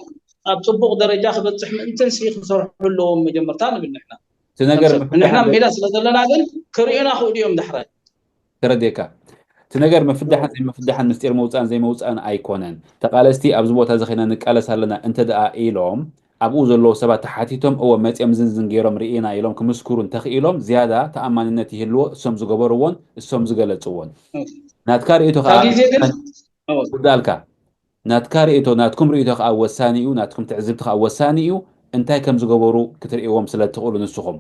ኣብ ፅቡቕ ደረጃ ክበፅሕ ምእንትን ሲ ክሰርሑ ኣለዎም መጀመርታ ንብል ንሕና። እቲ ነገር ከም ሰብ። ምፍታሕ ንሕና ኣብ ሜዳ ስለ ዘለና ግን ክርእዩና ክእሉ እዮም ዳሕራይ። ተረዲእካ። እቲ ነገር ምፍዳሕን ዘይምፍዳሕን ምስጢር መውፃእን ዘይመውፃእን ኣይኮነን። ተቓለስቲ ኣብዚ ቦታ እዚ ኸይና ንቃለስ ኣለና እንተ ደኣ ኢሎም ኣብኡ ዘለዉ ሰባት ተሓቲቶም እወ መፅኦም ዝንዝን ገይሮም ርኢና ኢሎም ክምስክሩ እንተኽኢሎም ዝያዳ ተኣማንነት ይህልዎ እሶም ዝገበርዎን እሶም ዝገለፅዎን። ናትካ ርእይቶ እታ ከዓ ግዜ ግን እወ። ውዳልካ ናትካ ርእይቶ ናትኩም ርእይቶ ከዓ ወሳኒ እዩ ናትኩም ትዕዝብቲ ከዓ ወሳኒ እዩ እንታይ ከም ዝገበሩ ክትርእይዎም ስለ ትኽእሉ ንስኹም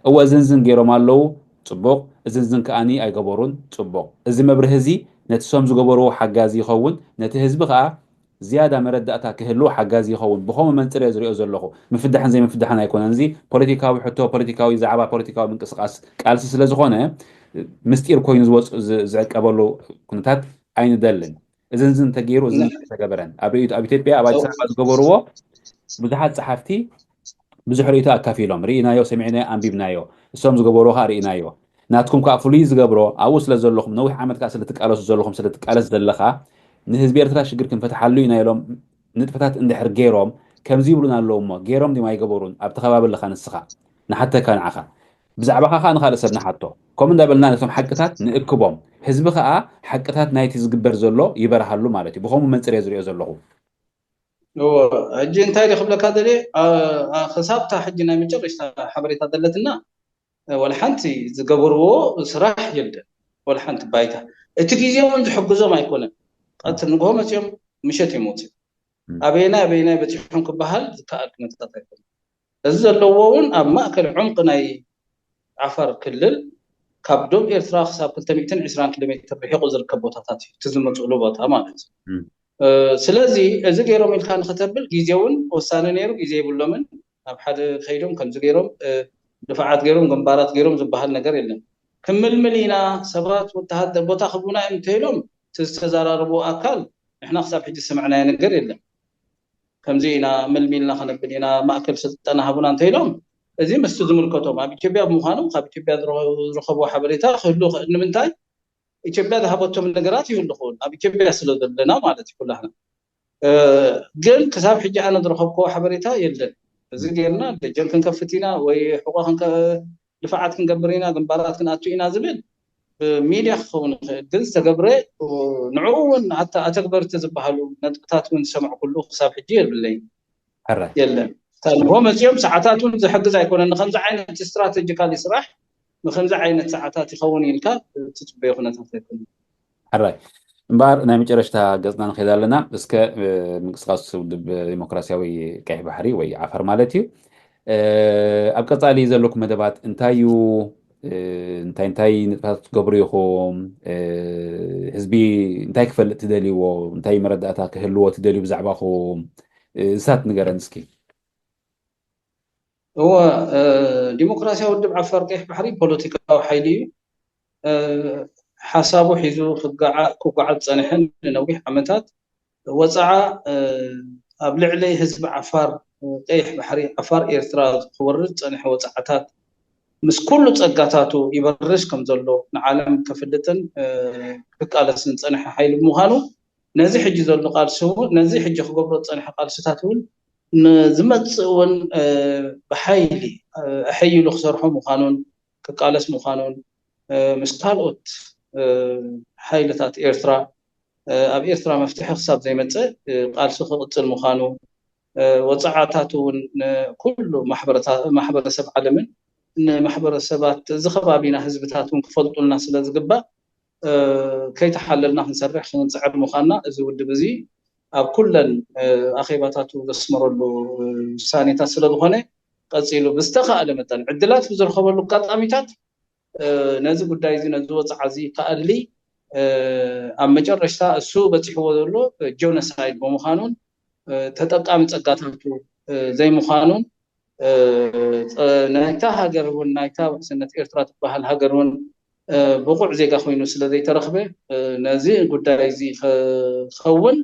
እወ ዝንዝን ገይሮም ኣለዉ ፅቡቕ እዝንዝን ከዓኒ ኣይገበሩን ፅቡቕ እዚ መብርህ እዚ ነቲ ሶም ዝገበርዎ ሓጋዚ ይኸውን ነቲ ህዝቢ ከዓ ዝያዳ መረዳእታ ክህልዎ ሓጋዚ ይኸውን ብኸምኡ መንፅር እየ ዝሪኦ ዘለኹ ምፍዳሕን ዘይምፍዳሕን ኣይኮነን እዚ ፖለቲካዊ ሕቶ ፖለቲካዊ ዛዕባ ፖለቲካዊ ምንቅስቃስ ቃልሲ ስለ ዝኾነ ምስጢር ኮይኑ ዝወፅ ዝዕቀበሉ ኩነታት ኣይንደልን እዝንዝን ተገይሩ እዝን ኣይተገበረን ኣብ ርእይቶ ኣብ ኢትዮጵያ ኣብ ኣዲስ ኣበባ ዝገበርዎ ብዙሓት ፀሓፍቲ ብዙሕ ርእይቶ ኣካፊሎም ርኢናዮ ሰሚዕናዮ ኣንቢብናዮ እሶም ዝገበርዎ ከዓ ርኢናዮ ናትኩም ከዓ ፍሉይ ዝገብሮ ኣብኡ ስለ ዘለኹም ነዊሕ ዓመት ከዓ ስለትቃለሱ ዘለኹም ስለትቃለስ ዘለኻ ንህዝቢ ኤርትራ ሽግር ክንፈትሓሉ ኢና ኢሎም ንጥፈታት እንድሕር ገይሮም ከምዚ ይብሉን ኣለዉ እሞ ገይሮም ድም ኣይገበሩን ኣብቲ ከባቢ ኣለኻ ንስኻ ንሓተካ ንዓኻ ብዛዕባኻ ከዓ ንኻልእ ሰብ ንሓቶ ከምኡ እንዳበልና ነቶም ሓቅታት ንእክቦም ህዝቢ ከዓ ሓቅታት ናይቲ ዝግበር ዘሎ ይበርሃሉ ማለት እዩ ብኸምኡ መንፅር እየ ዝሪኦ ዘለኹ እዎ፣ ሕጂ እንታይ ደ ክብለካ ደልየ ኣ- ኣ- ክሳብታ ሕጂ ናይ መጨረሽታ ሓበሬታ ዘለትና እ፣ ወላ ሓንቲ ዝገበርዎ ስራሕ የለን ወላ ሓንቲ ባይታ እቲ ግዜ እውን ዝሕግዞም ኣይኮነን ቀትሪ ንግሆ መፅኦም ምሸት እዮም ወፅኦም ኣበየናይ ኣበየናይ በፂሖም ክበሃል ዝከኣል ኩነታት ኣይኮነን እዚ ዘለዎ እውን ኣብ ማእከል ዕምቂ ናይ ዓፋር ክልል ካብ ዶብ ኤርትራ ክሳብ ክልተ ሚእትን ዕስራን ኪሎ ሜትር ርሒቑ ዝርከብ ቦታታት እዩ እቲ ዝመፅእሉ ቦታ ማለት እዩ እ፣ ስለዚ እዚ ገይሮም ኢልካ ንክተብል ግዜ እውን ወሳኒ ነይሩ ግዜ የብሎምን ኣብ ሓደ ከይዶም ከምዚ ገይሮም እ፣ ድፋዓት ገይሮም ግንባራት ገይሮም ዝበሃል ነገር የለን ክምልምል ኢና ሰባት ወተሃደር ቦታ ክህቡና እዮም እንተኢሎም እቲ ዝተዘራረቡ ኣካል ንሕና ክሳብ ሕጂ ዝሰምዕናዮ ነገር የለን ከምዚ ኢና ምልሚልና ከነብል ኢና ማእከል ስልጠና ሃቡና እንተኢሎም እዚ ምስቲ ዝምልከቶም ኣብ ኢትዮጵያ ብምዃኑ ካብ ኢትዮጵያ ዝረኸብዎ ሓበሬታ ክህሉ ይኽእል ንምንታይ ኢትዮጵያ ዝሃበቶም ነገራት ይህሉ ክውን ኣብ ኢትዮጵያ ስለ ዘለና ማለት እዩ ኩላህና ግን ክሳብ ሕጂ ኣነ ዝረኸብክዎ ሓበሬታ የለን እዚ ጌርና ደጀን ክንከፍት ኢና ወይ ሕቆ ድፋዓት ክንገብር ኢና ግንባራት ክንኣቱ ኢና ዝብል ብሚድያ ክኸውን ይኽእል ግን ዝተገብረ ንዕኡ እውን ኣተግበርቲ ዝበሃሉ ነጥብታት እውን ዝሰምዕኩሉ ክሳብ ሕጂ የብለይ የለን ንጎ መፅኦም ሰዓታት እውን ዝሕግዝ ኣይኮነን ንከምዚ ዓይነት ስትራቴጂካሊ ስራሕ ንከምዚ ዓይነት ሰዓታት ይኸውን ኢልካ ትፅበዮ ኩነታት ኣይኮነን ሕራይ እምበኣር ናይ መጨረሽታ ገጽና ንኸይድ ኣለና። እስከ ምንቅስቃስ ውድብ ዲሞክራሲያዊ ቀይሕ ባሕሪ ወይ ዓፋር ማለት እዩ፣ ኣብ ቀጻሊ ዘለኩም መደባት እንታይ እዩ? እንታይ እንታይ ንጥፈታት ክትገብሩ ኢኹም? ህዝቢ እንታይ ክፈልጥ ትደልይዎ? እንታይ መረዳእታ ክህልዎ ትደልዩ ብዛዕባኹም? እሳት ንገረን እስኪ። እወ፣ ዲሞክራሲያዊ ውድብ ዓፋር ቀይሕ ባሕሪ ፖለቲካዊ ሓይሊ እዩ። ሓሳቡ ሒዙ ክጓዓዝ ጸንሐ። ንነዊሕ ዓመታት ወጻዓ ኣብ ልዕሊ ህዝቢ ዓፋር ቀይሕ ባሕሪ፣ ዓፋር ኤርትራ ክወርድ ጸንሐ ወጻዓታት ምስ ኩሉ ጸጋታቱ ይበርስ ከም ዘሎ ንዓለም ከፍልጥን ክቃለስን ጸንሐ ሓይሊ ብምዃኑ፣ ነዚ ሕጂ ዘሎ ቃልሲ እውን፣ ነዚ ሕጂ ክገብሮ ዝጸንሐ ቃልስታት እውን ንዝመጽእ እውን ብሓይሊ ኣሐይሉ ክሰርሖ ምዃኑን ክቃለስ ምዃኑን ምስ ካልኦት ሓይልታት ኤርትራ ኣብ ኤርትራ መፍትሒ ክሳብ ዘይመጽእ ቃልሱ ክቕጽል ምዃኑ፣ ወጻዓታቱ እውን ንኩሉ ማሕበረሰብ ዓለምን ንማሕበረሰባት እዚ ከባቢና ህዝብታት እውን ክፈልጡልና ስለ ዝግባእ ከይተሓለልና ክንሰርሕ ክንፅዕር ምዃንና እዚ ውድብ እዚ ኣብ ኩለን ኣኼባታቱ ዘስመረሉ ውሳኔታት ስለ ዝኾነ ቀፂሉ ብዝተኻእለ መጠን ዕድላት ብዝረኸበሉ ኣጋጣሚታት ነዚ ጉዳይ እዚ ነዚ ወፅዓ እዚ ክኣሊ ኣብ መጨረሽታ እሱ በፂሕዎ ዘሎ ጀኖሳይድ ብምዃኑን ተጠቃሚ ፀጋታቱ ዘይምዃኑን ናይታ ሃገር እውን ናይታ ውሕስነት ኤርትራ ትበሃል ሃገር እውን ብቑዕ ዜጋ ኮይኑ ስለ ዘይተረኽበ ነዚ ጉዳይ እዚ ክኸውን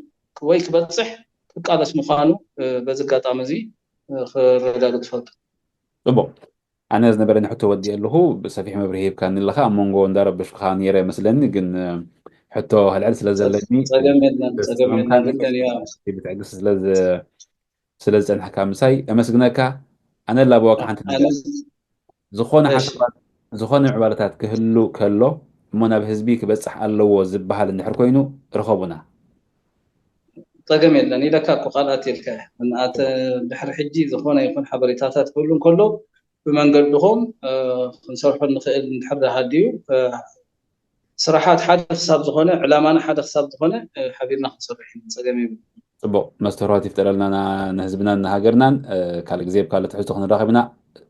ወይ ክበፅሕ ክቃለስ ምዃኑ በዚ ኣጋጣሚ እዚ ክረጋግፅ ይፈቱ። ፅቡቕ። ኣነ ዝነበረኒ ሕቶ ወዲእ ኣለኹ። ብሰፊሕ መብርሂ ሂብካኒ ኣለኻ። ኣብ መንጎ እንዳረበሽኩኻ ነይረ መስለኒ፣ ግን ሕቶ ሕልሕል ስለ ዘለኒ ጸገም የለን፣ ጸገም የለን። ግደን እያ። ብትዕግስቲ ስለ ዝ- ስለ ዝጸንሕካ ምሳይ እመስግነካ። ኣነ ላበዋካ ሓንቲ ነገር፣ ዝኾነ እሺ። ሓሳባት፣ ዝኾነ ምዕባለታት ክህሉ ከሎ እሞ ናብ ህዝቢ ክበጽሕ ኣለዎ ዝበሃል እንድሕር ኮይኑ ርኸቡና። ጸገም የለን ኢለካ እኮ ቃል ኣትየልካ እያ። ኣተ ድሕሪ ሕጂ ዝኾነ ይኹን ሓበሬታታት ክህሉ እንከሎ ብመንገድኹም ክንሰርሖ ንኽእል እንድሕር ሃድዩ ስራሓት ሓደ ክሳብ ዝኾነ፣ ዕላማና ሓደ ክሳብ ዝኾነ ሓቢርና ክንሰርሕ ኢና። ጸገም የብሉ። ጽቡቕ መስተርሆት ይፍጠረልና ንህዝብናን ንሃገርናን። ካልእ ግዜ ብካልእ ትሕዝቶ ክንራኸብ ኢና።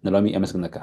ንሎሚ የመስግነካ።